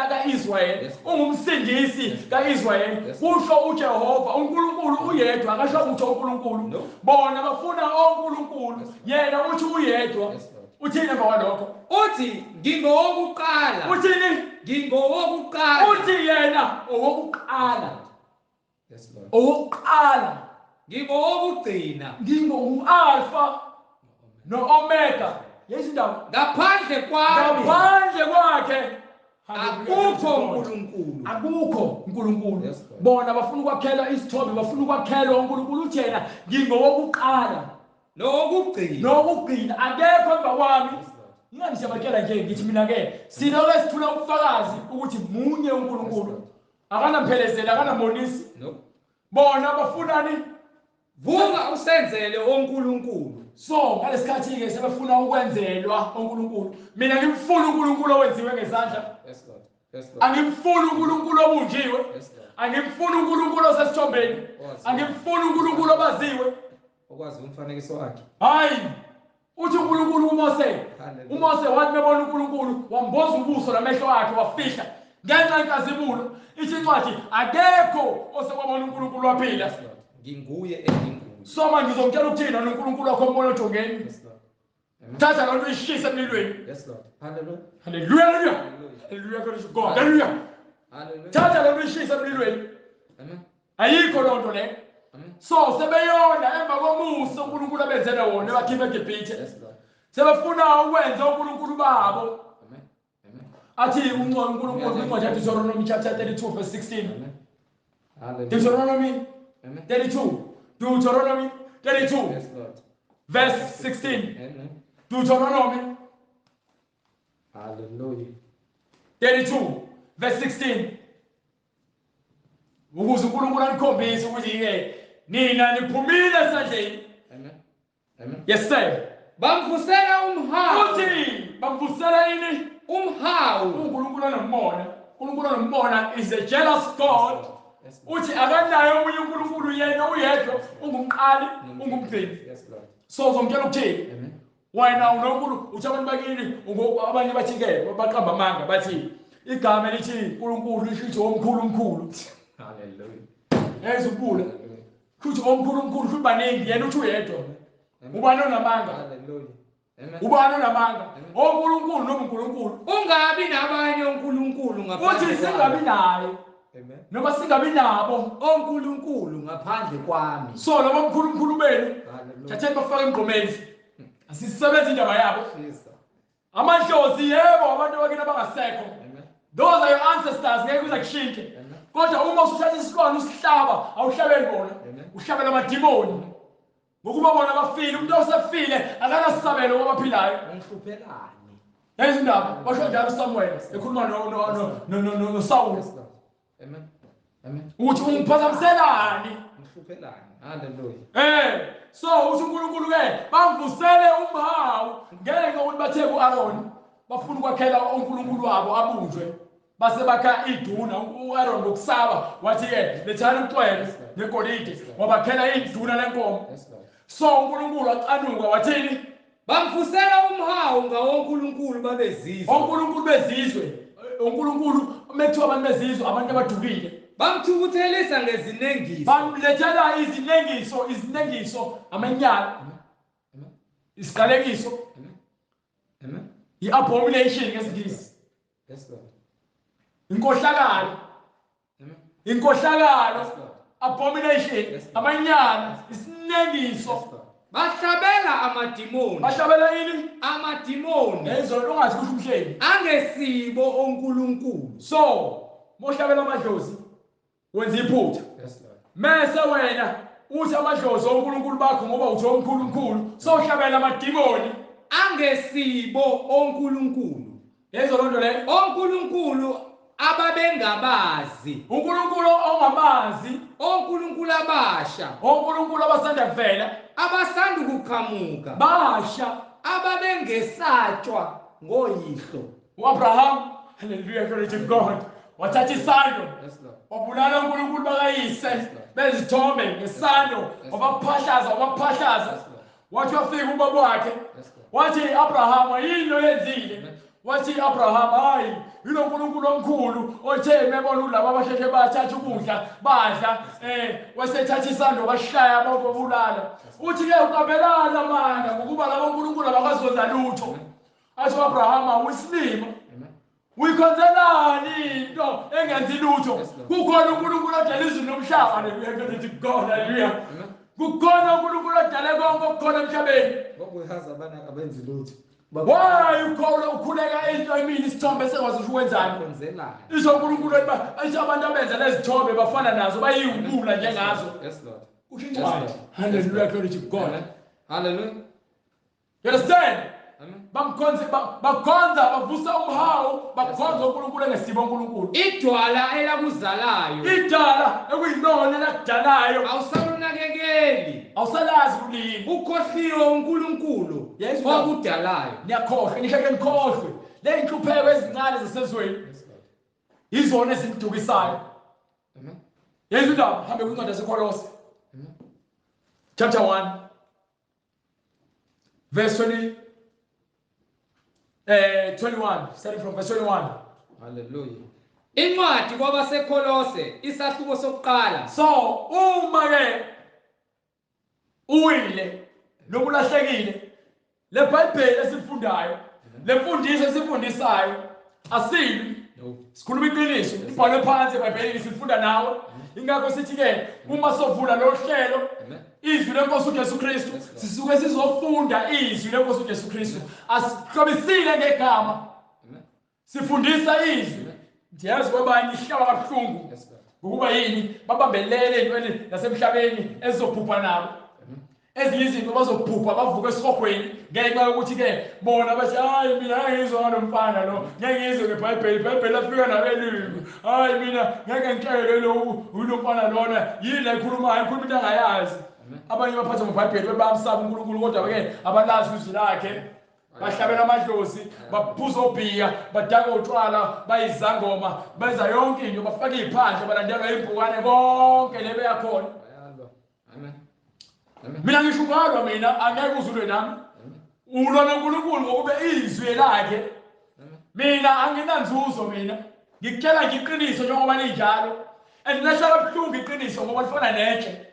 kaIsrayeli, Yes. ungumsindisi kaIsrayeli. Yes. Kusho uJehova uNkulunkulu uyedwa, akasho ukuthi uNkulunkulu. No. Bona bafuna oNkulunkulu, Yes. yena uthi uyedwa. Yes, Lord. Uthini emva kwalokho? Uthi ngingowokuqala. Uthini? Ngingowokuqala. Uthi yena owokuqala. Yes Lord. Owokuqala, ngingowokugcina, ngingu-Alpha no-Omega. Yezindaba ngaphandle kwami, ngaphandle kwakhe akukho uNkulunkulu, akukho uNkulunkulu. Bona bafuna ukwakhela isithombe, bafuna ukwakhelwa uNkulunkulu. Uthi yena ngingowokuqala nowokugcina, nowokugcina, akekho emva kwami. Ingani siyabatshela nje, ngithi mina ke silo lesithula ubufakazi ukuthi munye uNkulunkulu, akanaphelezela, akanamonisi. Bona bafunani? Vuka usenzele oNkulunkulu. So ngalesikhathi ke sebefuna ukwenzelwa oNkulunkulu. Mina ngimfuna uNkulunkulu owenziwe ngezandla. Yes Lord. Yes Lord. Angimfuni uNkulunkulu obunjiwe. Yes Lord. Angimfuni uNkulunkulu osesithombeni. Angimfuni uNkulunkulu obaziwe, okwazi umfanekiso wakhe. Hayi, uthi uNkulunkulu kuMose, uMose wathi mebona uNkulunkulu wamboza ubuso namehlo akhe wafihla ngenxa yenkazimulo. Ithi incwadi akekho osekwabona uNkulunkulu waphila. Nginguye enginguye. So manje ngizomtshela ukuthina noNkulunkulu wakho umbona ojongeni. Yes Lord. Thatha loo nto uyishise emlilweni. Yes Lord. Hallelujah. Hallelujah. Hallelujah. Glory to God. Hallelujah. Hallelujah. Thatha loo nto uyishise emlilweni. Amen. Ayikho loo nto leyo. Amen. So sebeyona emva komusa uNkulunkulu abenzele wona ebakhipha eGibhithe. Yes Lord. Sebefuna ukwenza uNkulunkulu babo. Amen. Amen. Athi uNkulunkulu kwincwadi yaDeuteronomy chapter 32 verse 16. Amen. Hallelujah. Deuteronomy Amen. 32. Deuteronomy 32 Yes Lord. verse 16. Amen. Deuteronomy Hallelujah. 32 verse 16. Ukuze uNkulunkulu anikhombise ukuthi ke nina niphumile esandleni. Amen. Amen. Yes sir. Bamvusela umhawu. Uthi bamvusela ini? Umhawu. uNkulunkulu onomona. uNkulunkulu onomona is a jealous God. Yes Lord. Uthi akanaye omunye uNkulunkulu, yena uyedwa, ungumqali, ungumgcini. Yes Lord. So uzomtshela ukuthini? Amen. Wena unoNkulunkulu, uthi abantu bakini abanye bathi ke baqamba amanga bathi igama elithi uNkulunkulu lisho ukuthi omkhulu omkhulu. Hallelujah. Ezubula. Hallelujah. Kuthi omkhulu omkhulu futhi baningi, yena uthi uyedwa. Ubani onamanga? Hallelujah. Amen. Ubani onamanga? ONkulunkulu noma uNkulunkulu? Ungabi nabanye oNkulunkulu ngaphandle Uthi singabi naye Amen. noma singabi nabo. ONkulunkulu ngaphandle kwami. So labo mkhulu mkhulu benu Hallelujah. thatheni bafake emgqomeni. Asisebenzi indaba yabo. Jesus. Amadlozi yebo abantu bakini abangasekho. Amen. Those are your ancestors, ngeke kuze kushintshe. Amen. Kodwa uma usuthatha isilwane usihlaba, awuhlabeli bona. Amen. Uhlabela amadimoni. Ngokuba bona bafile, umuntu osefile akanasabelo kwabaphilayo. Ungihluphelani? Yazi indaba, washo njalo uSamuel ekhuluma noSawuli Yes Lord. Amen. Amen. ukuthi ungiphazamiselani? Ngihluphelani? Hallelujah. So uthi uNkulunkulu ke bamvusele umhawu ngenxa yokuthi bathe kuAaron bafuna ukwakhela uNkulunkulu wabo abunjwe. Base bakha iduna uAaron ngokusaba wathi ke lethani ucwele negolide, wabakhela iduna lenkomo. Yes Lord. So uNkulunkulu acanuka wathini? Bamvusela umhawu ngawoNkulunkulu babezizwe. ONkulunkulu bezizwe, uNkulunkulu methiwa abantu bezizwe, abantu abadukile. Bamthukuthelisa ngezinengiso. Bamlethela izinengiso, izinengiso, amanyala, Amen. isiqalekiso, Amen. Amen. i-abomination ngesiNgisi, Yes Lord. inkohlakalo, Amen. inkohlakalo, Yes Lord. abomination, Yes, Lord. amanyala, isinengiso. Yes Lord. Bahlabela amadimoni. Bahlabela ini? Amadimoni Ngezona ungathi kusho umhleli. angesibo oNkulunkulu. So, mohlabela amadlozi wenza iphutha. Yes Lord. Mese wena uthi amadlozi oNkulunkulu bakho ngoba uthi omkhulu mkhulu, so uhlabela amadimoni. Angesibo oNkulunkulu. Yezo lonto leyo. ONkulunkulu ababengabazi. uNkulunkulu ongamazi, ONkulunkulu abasha oNkulunkulu abasanda kuvela, abasanda ukuqhamuka, basha. ababengesatshwa ngoyihlo. uAbraham, hallelujah, glory to God, wathatha isando Yes Lord. wabulala uNkulunkulu bakayise bezithombe ngesando, wabaphahlaza, wabaphahlaza. Wathi wafika ubaba wakhe, Yes Lord. wathi Abraham, yini oyenzile? Wathi Abraham, hayi, yilo uNkulunkulu omkhulu othe mebona ulabo abasheshe bathatha ukudla badla, wasethatha isando bashaya babulala. Uthi ke uqabelana amanga ngokuba labo uNkulunkulu abakazonza lutho. Athi uAbraham, uyisilima. Amen. Uyikhonzelani into engenzi lutho? Kukhona uNkulunkulu odala izulu nomhlaba. Hallelujah to God. Hallelujah. Kukhona uNkulunkulu odale konke okukhona emhlabeni. Ngoba uyazi abana abenzi lutho. Why ukholwa ukhuleka into emini isithombe sengwazi ukuthi wenzani? Khonzelani. Isho uNkulunkulu ethi abantu abenza lezithombe bafana nazo bayiwubula njengazo. Yes Lord. Usho incwadi. Hallelujah, glory to God. Amen. Hallelujah. You understand? Amen. Bamkhonze bakhonza bavusa umhawu bakhonza uNkulunkulu engesibo uNkulunkulu. Idwala elakuzalayo Idala ekuyilona elakudalayo awusalunakekeli. awusalazi ulimi. Ukhohliwe uNkulunkulu Yes, Lord. okudalayo. Niyakhohlwa nisheke nikhohlwe. Le inhlupheko ezincane zasezweni Yes Lord. izona ezidukisayo. Amen. Yezu indaba hambe kwincwadi yaseKolose. Amen. Chapter 1 verse 20 21, starting from verse 21. Hallelujah. Incwadi kwabaseKolose isahluko sokuqala. So uma ke uwile noma ulahlekile, le Bhayibheli esifundayo, le mfundiso esifundisayo asilwi, No. sikhuluma iqiniso, ibhalwe phansi eBhayibhelini, sifunda nawe. Ingakho sithi ke uma sovula lo hlelo Amen. izwi lenkosi uJesu Kristu, Yes, Lord. sisuke sizofunda izwi lenkosi uJesu Kristu. Asihlobisile ngegama, Amen. sifundisa izwi. Ndiyazi kwabanye ihlaba kabuhlungu. Yes Lord. Ngokuba yini? Babambelele entweni nasemhlabeni ezizobhubha nabo. Ezinye izinto bazobhubha bavuke esihogweni ngenxa yokuthi ke bona bathi hayi mina ngeke ngizwe ngalo mfana lo, ngeke ngizwe ngeBhayibheli, iBhayibheli lafika nabelungu. Hayi mina ngeke ngitshelwe lo ulo mfana lona, yini la ikhulumayo, ikhuluma into angayazi. Amen. Abanye baphatha ngeBhayibheli bayamsaba uNkulunkulu kodwa ke abalazi izwi lakhe. Bahlabela amadlozi, baphuza obhiya, badaka utshwala, bayizangoma, benza yonke into, bafaka iziphandle, balandelwa impukane konke le beyakhona. Bayalwa. Amen. Amen. Mina ngisho ungalwa mina angeke uzulwe nami. Amen. Ulwa noNkulunkulu ngokuba izwi lakhe. Amen. Mina anginanzuzo mina. Ngikutshela nje iqiniso njengoba linjalo. And lahlala buhlungu iqiniso ngoba lifana netshe.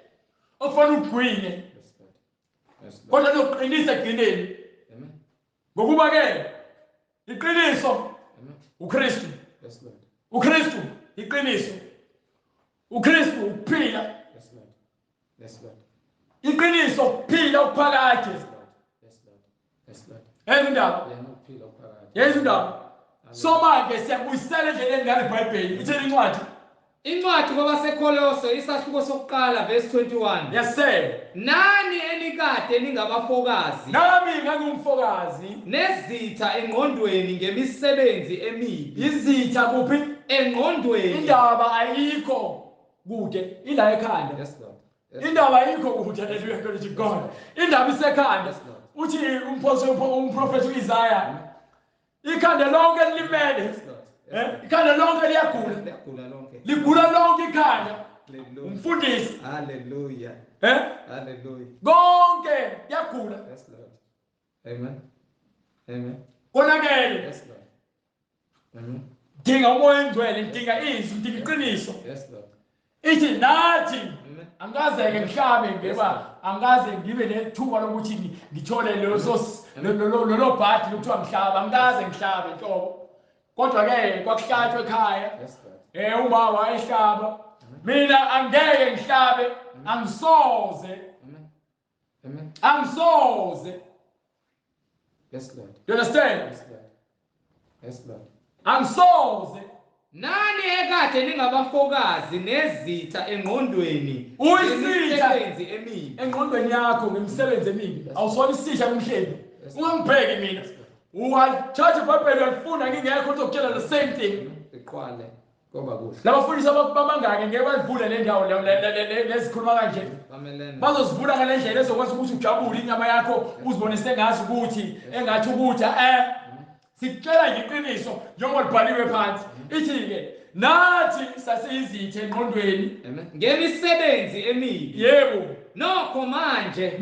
Okufanele ugwinye. Yes Lord. Yes Lord. Kodwa lizoqinisa ekugcineni. Amen. Ngokuba ke iqiniso Amen. uKristu. Yes Lord. uKristu iqiniso. uKristu ukuphila. Yes Lord. Yes Lord. Iqiniso ukuphila okuphakade. Yes Lord. Yes Lord. Yes Lord. Yezwa indaba. Yena ukuphila okuphakade. Yezwa indaba. So manje siyabuyisela endleleni ngale Bhayibheli. Ithini incwadi? Incwadi kwabaseKolose isahluko sokuqala verse 21. Yes sir. Nani enikade ningabafokazi Nami ngangumfokazi. nezitha engqondweni ngemisebenzi emibi. Izitha kuphi? Engqondweni. Indaba ayikho kude, ila ekhanda. Yes Lord. Yes. Indaba ayikho kude, hallelujah, glory to God. Indaba isekhanda. Yes, Lord. Uthi umprofeti uIsaiah, ikhanda lonke lilimele. Yes Lord. Yes, Lord. Ikhanda lonke liyagula. Liyagula lonke. Ligula lonke ikhanda. Hallelujah. Umfundisi, Hallelujah. Hallelujah. Konke kuyagula. Yes Lord. Amen. Amen. Konakele. Yes Lord. Amen. Dinga umoya engcwele, ngidinga izwi, ngidinga iqiniso. Yes Lord. Ithi nathi Amen. angikaze ke ngihlabe ngeba angikaze ngibe nethuba lokuthi ngithole lolo bhadi lokuthiwa ngihlaba, angikaze ngihlabe nhlobo. Kodwa ke kwakuhlatshwa ekhaya. Yes Lord. Uma wayehlaba. Mina angeke ngihlabe, angisoze. Amen. Amen. Angisoze. Yes Lord. You understand? Yes Lord. Yes Lord. Angisoze. Nani ekade ningabafokazi nezitha engqondweni Uyisitha. ngemisebenzi emibi. Engqondweni yakho ngemisebenzi emibi. Awusona isitha kumhlebi. Ungangibheki mina. Ungathatha iBhayibheli uyalifunda ngingekho uzokutshela the same thing. Iqwale koba kuhle. Labafundisi abangaki ngeke balivule le ndawo lezikhuluma kanje. Bamelene. Bazozivula ngale ndlela ezokwenza ukuthi ujabule inyama yakho uzibonise ngazi ukuthi engathi ukuthi Sikutshela nje iqiniso njengoba libhaliwe phansi. Ithi ke nathi sasiyizitha engqondweni. Amen. Ngemisebenzi emibi. Yebo. Nokho manje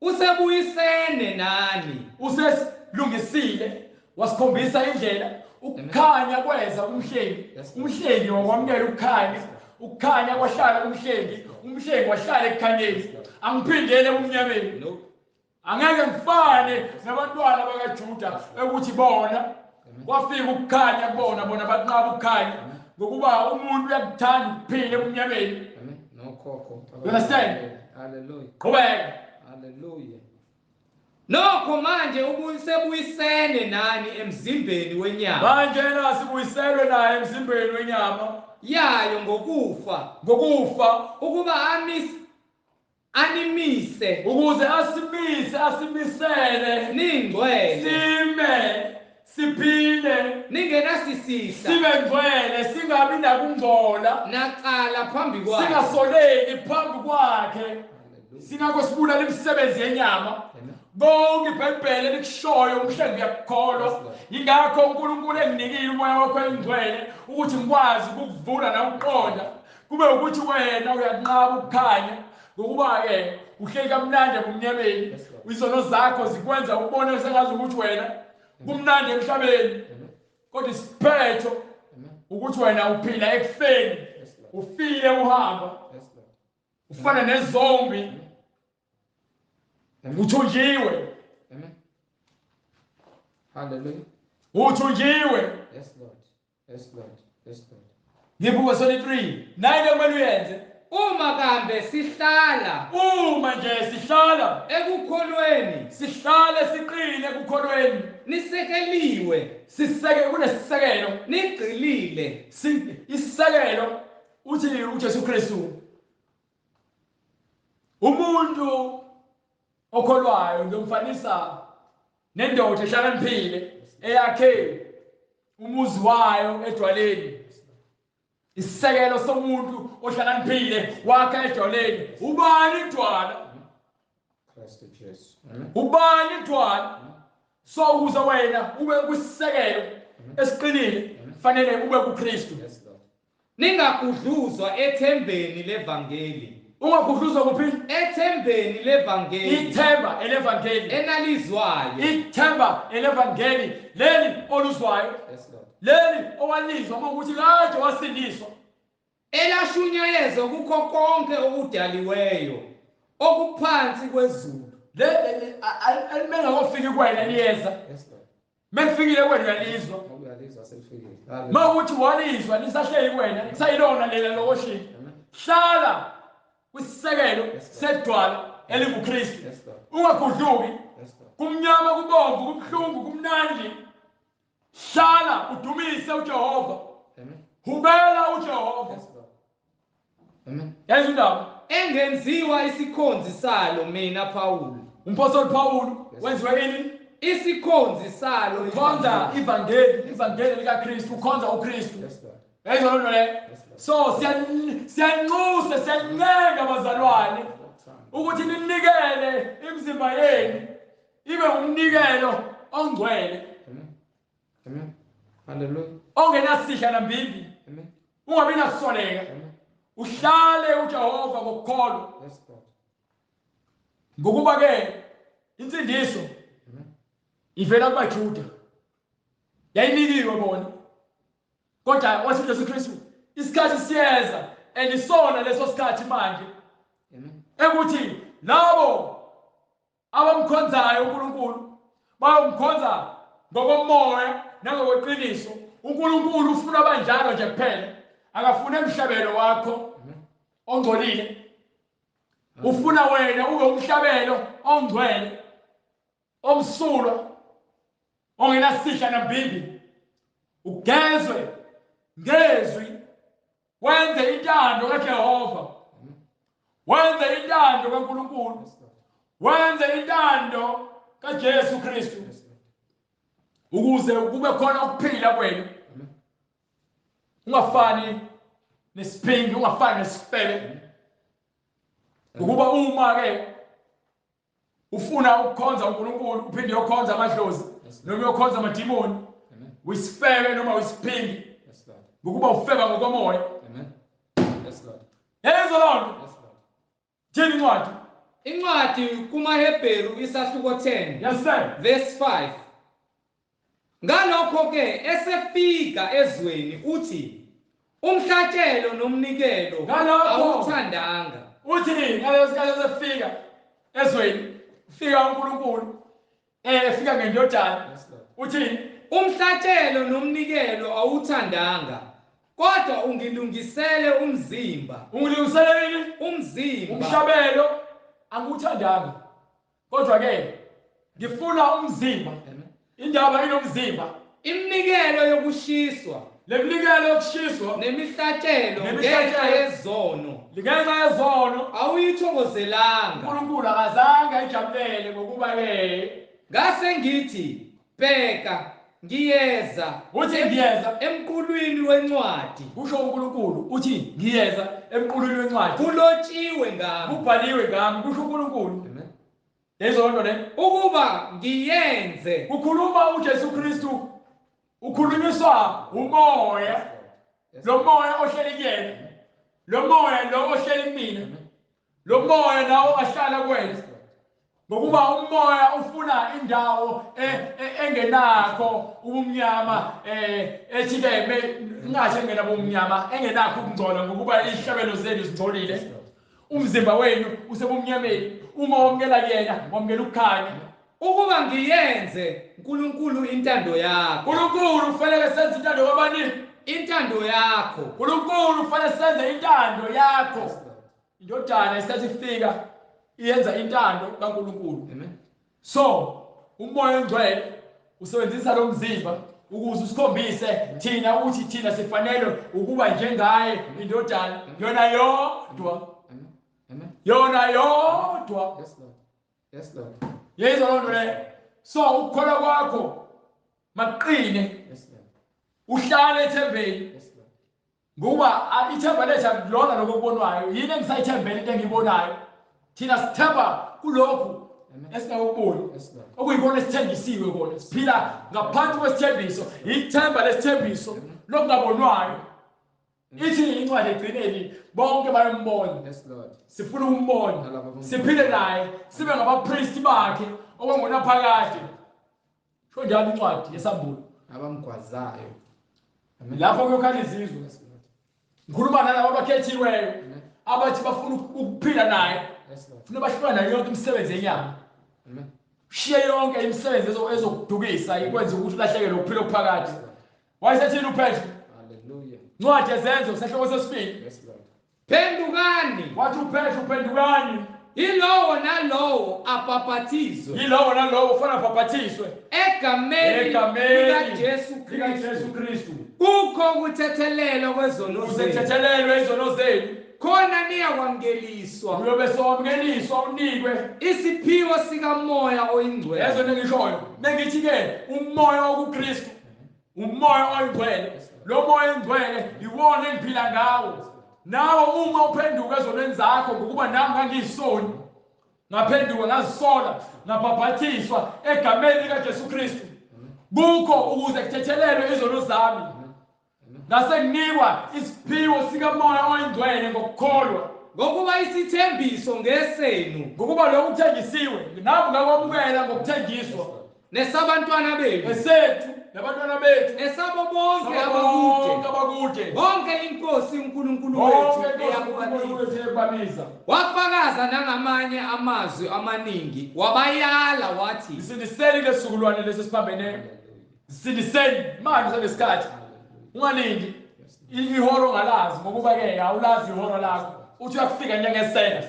usebuyisene nani. Usesilungisile wasikhombisa indlela. Ukukhanya kweza kumhlengi. Umhlengi wakwamukela ukukhanya. Ukukhanya kwahlala kumhlengi. Umhlengi wahlala ekukhanyeni. Angiphindele ebumnyameni. No. Angeke ngifane nabantwana bakaJuda ukuthi bona Kwafika ukukhanya kubona, bona banqaba ukukhanya, ngokuba umuntu uyakuthanda ukuphila ebumnyameni. Amen. Nokhokho. You understand? Hallelujah. Qhubeka. Hallelujah. Nokho manje ubuyisebuyisene nani emzimbeni wenyama. Manje na sibuyiselwe naye emzimbeni wenyama yayo ngokufa. Ngokufa ukuba animise, ukuze asimise, asimisele ningcwele, sime siphile, ningenasisihla, sibe ngcwele, singabi nakungcola, nacala phambi kwakhe, singasoleki phambi kwakhe. Singakho sibulala imisebenzi yenyama. Konke iBhayibheli elikushoyo umhlengi uyakukholwa. Ingakho uNkulunkulu enginikile umoya wakho engcwele ukuthi ngikwazi ukuvula nokuqonda. Kube ukuthi wena uyanqaba ukukhanya, ngokuba-ke uhleli kamnandi ebumnyameni. Izono zakho zikwenza ubone sengazi ukuthi wena kumnandi emhlabeni, kodwa isiphetho ukuthi wena uphila ekufeni, ufile uhamba, ufana nezombi, uthunjiwe. Amen. Hallelujah. Uthunjiwe. Yes Lord. Yes Lord. Yes Lord. Ngibuka 23. Nine kumele uyenze. Uma kambe sihlala, uma nje sihlala ekukholweni, sihlale siqine ekukholweni, nisekeliwe, siseke, kunesisekelo, nigxilile, isisekelo. Uthi uJesu Kristu, umuntu okholwayo ngiyomfanisa nendoda ehlakaniphile eyakhe umuzi wayo edwaleni. Isisekelo somuntu ohlakaniphile wakha edwaleni. Ubani idwala? Kristu Jesu. Ubani idwala? So ukuze wena ube kwisisekelo esiqinile fanele ube kuKristu. Ningagudluzwa ethembeni levangeli. Ungagudluzwa kuphi? Ethembeni levangeli. Ithemba elevangeli enalizwayo. Ithemba elevangeli leli oluzwayo. Yes Lord. Leli owalizwa uma ukuthi kade wasindiswa. Elashunyayezwa kukho konke okudaliweyo okuphansi kwezulu. Leli alimengakofiki kuwena liyeza. Yes Lord. Melifikile kuwena uyalizwa. Uyalizwa selifikile. Mawukuthi walizwa lisahleli kuwena, kusayilona lela lokoshini. Hlala kwisisekelo sedwala elinguKristu. Ungagudluki. Kumnyama, kubomvu, kubuhlungu, kumnandi. Hlala udumise uJehova. Hubela uJehova. Amen. Yazi indaba engenziwa isikhonzi salo mina Paul. Umpostoli Paul wenziwe ini? Isikhonzi salo. Ukhonza ivangeli, ivangeli likaKristu, ukhonza uKristu. Yayizwa loo nto leyo? So siyanxusa, siyancenga bazalwane ukuthi ninikele imizimba yenu ibe umnikelo ongcwele. Amen. Hallelujah. Ongenasihla nambimbi. Amen. Ungabi nakusoleka. Uhlale uJehova ngokukholwa. Yes Lord. Ngokuba ke insindiso ivela kubaJuda. Yayinikiwe bona. Kodwa wathi uJesu Kristu isikhathi siyeza and isona leso sikhathi manje. Amen. Ekuthi labo abamkhonzayo uNkulunkulu bayomkhonza ngokomoya nangokweqiniso. uNkulunkulu ufuna abanjalo nje kuphela. Akafune emhlabelo wakho ongcolile. Ufuna wena ube umhlabelo ongcwele, omsulwa, ongenasihla nambimbi, ugezwe ngezwi, wenze intando kaJehova, wenze intando kaNkulunkulu, wenze intando kaJesu Kristu, ukuze kube khona ukuphila kwenu. Ungafani nesiphingi, ungafani nesifebe. Ngokuba uma ke ufuna ukukhonza uNkulunkulu uphinde uyokhonza amadlozi noma uyokhonza amadimoni, uyisifebe noma uyisiphingi, ngokuba ufeba ngokomoya. Amen. Yes Lord. Yezwa loo nto. Yes Lord. Thini incwadi? Incwadi kumaHebheru isahluko 10. Yes sir. Verse 5. Ngalokho ke esefika ezweni uthi umhlatshelo nomnikelo awuthandanga. Uthi ngaleso sikhathi esefika ezweni, ufika uNkulunkulu efika ngendodana. Uthi Umhlatshelo nomnikelo awuthandanga, kodwa ungilungisele umzimba. Ungilungisele nini? Umzimba. Umhlabelo angiwuthandanga, kodwa ke ngifuna umzimba. Indaba inomzimba. Iminikelo yokushiswa, leminikelo yokushiswa nemihlatshelo ngenxa yezono, ngenxa yezono awuyithokozelanga. uNkulunkulu akazange ayijabulele, ngokuba ke ngase ngithi, bheka ngiyeza. Uthi ngiyeza emqulwini wencwadi. Kusho uNkulunkulu uthi ngiyeza emqulwini wencwadi. Kulotshiwe ngami, kubhaliwe ngami, kusho uNkulunkulu. Lezo nto le ukuba ngiyenze. Ukhuluma uJesu Kristu, ukhulunyiswa umoya. Lo moya ohleli kuyena, lo moya lo ohleli kumina, lo moya nawo ahlala kuwena. Ngokuba umoya ufuna indawo engenakho ubumnyama, ethi ke ngasho engenabo ubumnyama, engenakho ukungcola, ngokuba izihlabelo zenu zingcolile. Umzimba wenu usebumnyameni. Uma wamukela kuyena, wamukela ukukhanya. Ukuba ngiyenze uNkulunkulu intando yakho. uNkulunkulu kufanele senze intando kabani? Intando yakho. uNkulunkulu kufanele senze intando yakho. Indodana isikhathi ifika iyenza intando kaNkulunkulu. Amen. So umoya ongcwele usebenzisa lo mzimba ukuze usikhombise thina ukuthi thina sifanele ukuba njengaye indodana yona yodwa. Amen. Yona yodwa. Yes Lord. Yes Lord. Yezwa loo nto leyo. So ukukholwa kwakho makuqine. Yes Lord. Uhlale ethembeni. Yes Lord. Ngokuba ithemba lethu akulona lokho okubonwayo. Yini engisayithembela into engiyibonayo? Thina sithemba kulokhu esingakuboni. Yes Lord. Okuyikona esithenjisiwe kona. Siphila ngaphansi kwesithembiso. Ithemba lesithembiso lokungabonwayo. Ithi incwadi egcineni bonke bayombona. Yes Lord. Sifuna ukumbona, siphile naye, sibe ngabapristi bakhe okwangonaphakade. Sho njalo incwadi yesambulo. Abamgwazayo. Amen. Lapho kuyokhala izizwe. Yes Lord. Ngikhuluma nalabo abakhethiweyo abathi bafuna ukuphila naye. Yes Lord. Funa bahlukane nayo yonke imisebenzi yenyama. Amen. Ushiye yonke imisebenzi ezokudukisa ikwenze ukuthi ulahlekelwe ukuphila okuphakade. Wayesethini uPetru? Hallelujah. Incwadi yeZenzo sehloko sesibili. Yes Lord. Phendukani. Wathi uPetru phendukani. Yilowo nalowo abhaphathizwe. Yilowo nalowo ufana abhaphathizwe egameni likaJesu Kristu. Kristu. Kukho ukuthethelelwa kwezono zenu. Ukuthethelelwa izono zenu. Khona niyakwamukeliswa. Uyobe sowamukeliswa unikwe isiphiwo sikaMoya oyiNgcwele. Lezo nengishoyo. Mengithi ke umoya wokuKristu, umoya oyingcwele. Lo moya oyingcwele iwona engiphila ngawo. Nawe uma uphenduka ezonweni zakho, ngokuba nami ngangiyisoni, ngaphenduka ngazisola, ngabhabhathiswa egameni likaJesu Kristu. Kukho ukuze kuthethelelwe izono zami. Ngase nginikwa isiphiwo sikaMoya oyingcwele ngokukholwa. Ngokuba isithembiso ngesenu. Ngokuba lokhu kuthenjisiwe, nami ngakwamukela ngokuthenjiswa. Nesabantwana bethu. Esethu nabantwana bethu. Nesabo bonke abakude. Bonke inkosi uNkulunkulu wethu eyakubamiza. Wafakaza nangamanye amazwi amaningi, wabayala wathi, "Isindiseni lesizukulwane lesi esiphambeneyo. Isindiseni manje senesikhathi. Ungalindi ihoro ngalazi, ngokuba ke awulazi ihoro lakho. Uthi uyakufika njengesela.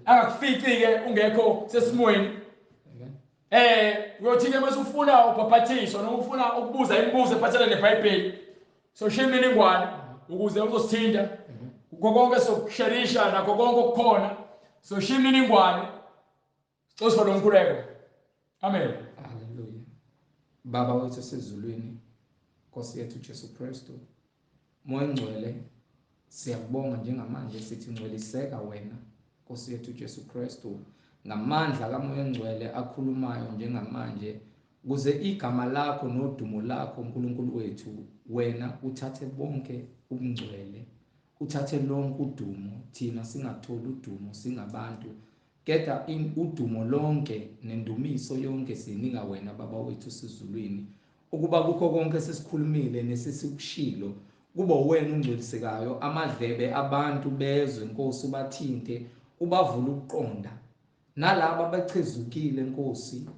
Angakufici ke ungekho sesimweni. Uyothi ke mase ufuna ubhaphathiswa noma ufuna ukubuza imibuzo ephathelene neBhayibheli, so shiya imininingwane ukuze uzosithinta. Kukho konke sokusherisha nakho konke okukhona. So shiya imininingwane. Sicela lomkhuleko. Amen. Hallelujah. Baba wethu osezulwini, Nkosi yethu Jesu Kristu, Moya Ongcwele, siyakubonga njengamanje, sithi ngcweliseka wena Nkosi yethu Jesu Kristu ngamandla kaMoya Ongcwele akhulumayo njengamanje, ukuze igama lakho nodumo lakho uNkulunkulu wethu wena uthathe bonke ubungcwele, uthathe lonke udumo. Thina singatholi udumo singabantu, kepha udumo lonke nendumiso yonke sinika wena Baba wethu osezulwini, ukuba kukho konke sesikhulumile nesesikushilo kuba wena ungcwelisekayo, amadlebe abantu bezwe Nkosi, ubathinte, ubavule ukuqonda, nalabo abachezukile Nkosi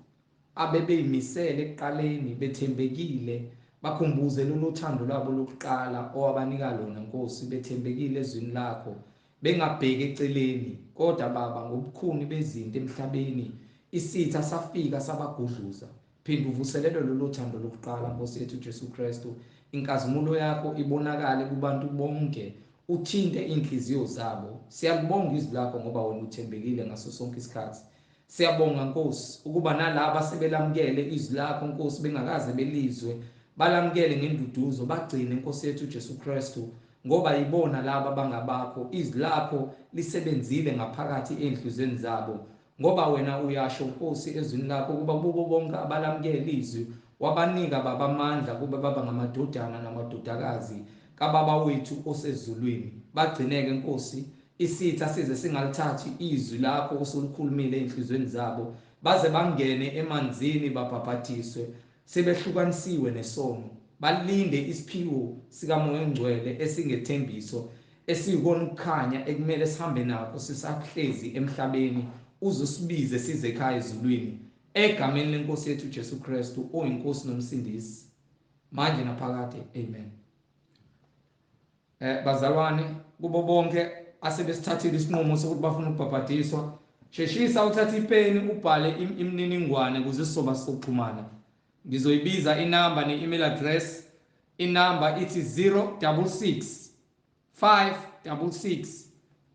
abebeyimisele ekuqaleni bethembekile, bakhumbuze lolu thando lwabo lokuqala owabanika lona Nkosi, bethembekile ezwini lakho, bengabheki eceleni, kodwa Baba ngobukhuni bezinto emhlabeni isitha safika sabagudluza. Phinda uvuselele lolu thando lokuqala Nkosi yethu Jesu Kristu, inkazimulo yakho ibonakale kubantu bonke, uthinte inhliziyo zabo. Siyalibonga izwi lakho ngoba wena uthembekile ngaso sonke isikhathi. Siyabonga Nkosi ukuba nalaba sebelamukele izwi lakho Nkosi bengakaze belizwe, balamukele ngenduduzo, bagcine Nkosi yethu Jesu Kristu, ngoba yibona laba bangabakho. Izwi lakho lisebenzile ngaphakathi enhliziyweni zabo, ngoba wena uyasho Nkosi ezwini lakho ukuba kubo bonke abalamukele izwi wabanika Baba amandla kube baba ngamadodana namadodakazi kaBaba wethu osezulwini. Bagcineke Nkosi, isitha size singalithathi izwi lakho osulikhulumile enhliziyweni zabo, baze bangene emanzini babhabhadiswe sebehlukanisiwe nesono, balinde isiphiwo sikaMoya oNgcwele esingethembiso esiyikona ukukhanya ekumele sihambe nakho sisahlezi emhlabeni, uzosibize size ekhaya ezulwini, egameni lenkosi yethu Jesu Kristu oyinkosi nomsindisi manje naphakade, amen. Bazalwane, kubo bonke asebesithathile isinqumo sokuthi bafuna ukubhabhadiswa, sheshisa uthathe ipeni ubhale imininingwane ukuze sizoba sokuxhumana. Ngizoyibiza inamba ne-email address. Inamba ithi 066 566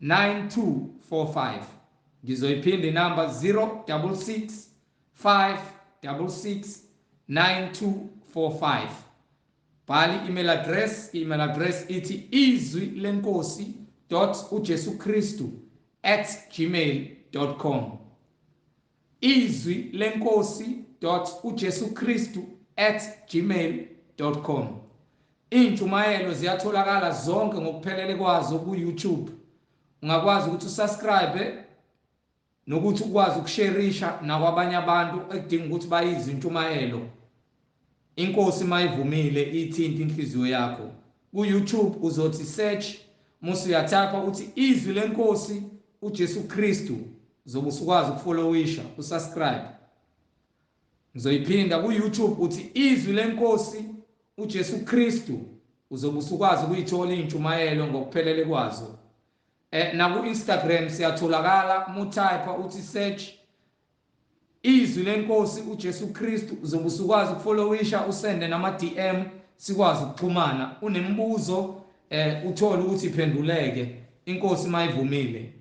9245. Ngizoyiphinda inamba 066 566 9245. Bhala i-email address. I-email address ithi izwi lenkosi dot uJesu Kristu @gmail.com. Izwi lenkosi dot uJesu Kristu @gmail.com. Intshumayelo ziyatholakala zonke ngokuphelele kwazo ku YouTube. Ungakwazi ukuthi usubscribe nokuthi ukwazi ukusherisha nakwabanye abantu ekudinga ukuthi bayizwe intshumayelo. Inkosi mayivumile ithinta inhliziyo yakho. Ku YouTube uzothi search, musu uyathapha uthi izwi lenkosi uJesu Kristu, uzobe usukwazi ukufollowisha, usubscribe. Ngizoyiphinda ku YouTube uthi izwi lenkosi uJesu Kristu, uzobe usukwazi ukuyithola intshumayelo ngokuphelele kwazo. Naku Instagram siyatholakala, mutype uthi search izwi lenkosi uJesu Kristu, uzobe usukwazi ukufollowisha, usende nama DM sikwazi ukuxhumana. Unembuzo uthole ukuthi iphenduleke inkosi mayivumile.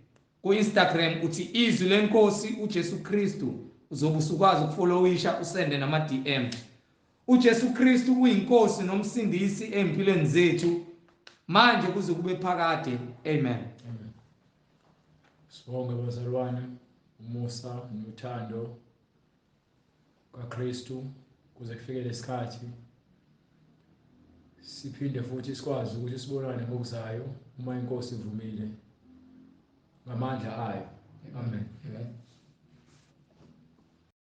Ku Instagram uthi izwi lenkosi uJesu Kristu, uzobe usukwazi ukufollowisha, usende nama DM. uJesu Kristu uyinkosi nomsindisi empilweni zethu manje kuze kube phakade, amen. Amen. Sibonge bazalwane, umusa nothando kaKristu kuze kufike lesikhathi siphinde futhi sikwazi ukuthi sibonane ngokuzayo uma inkosi ivumile ngamandla ayo. Amen. Amen.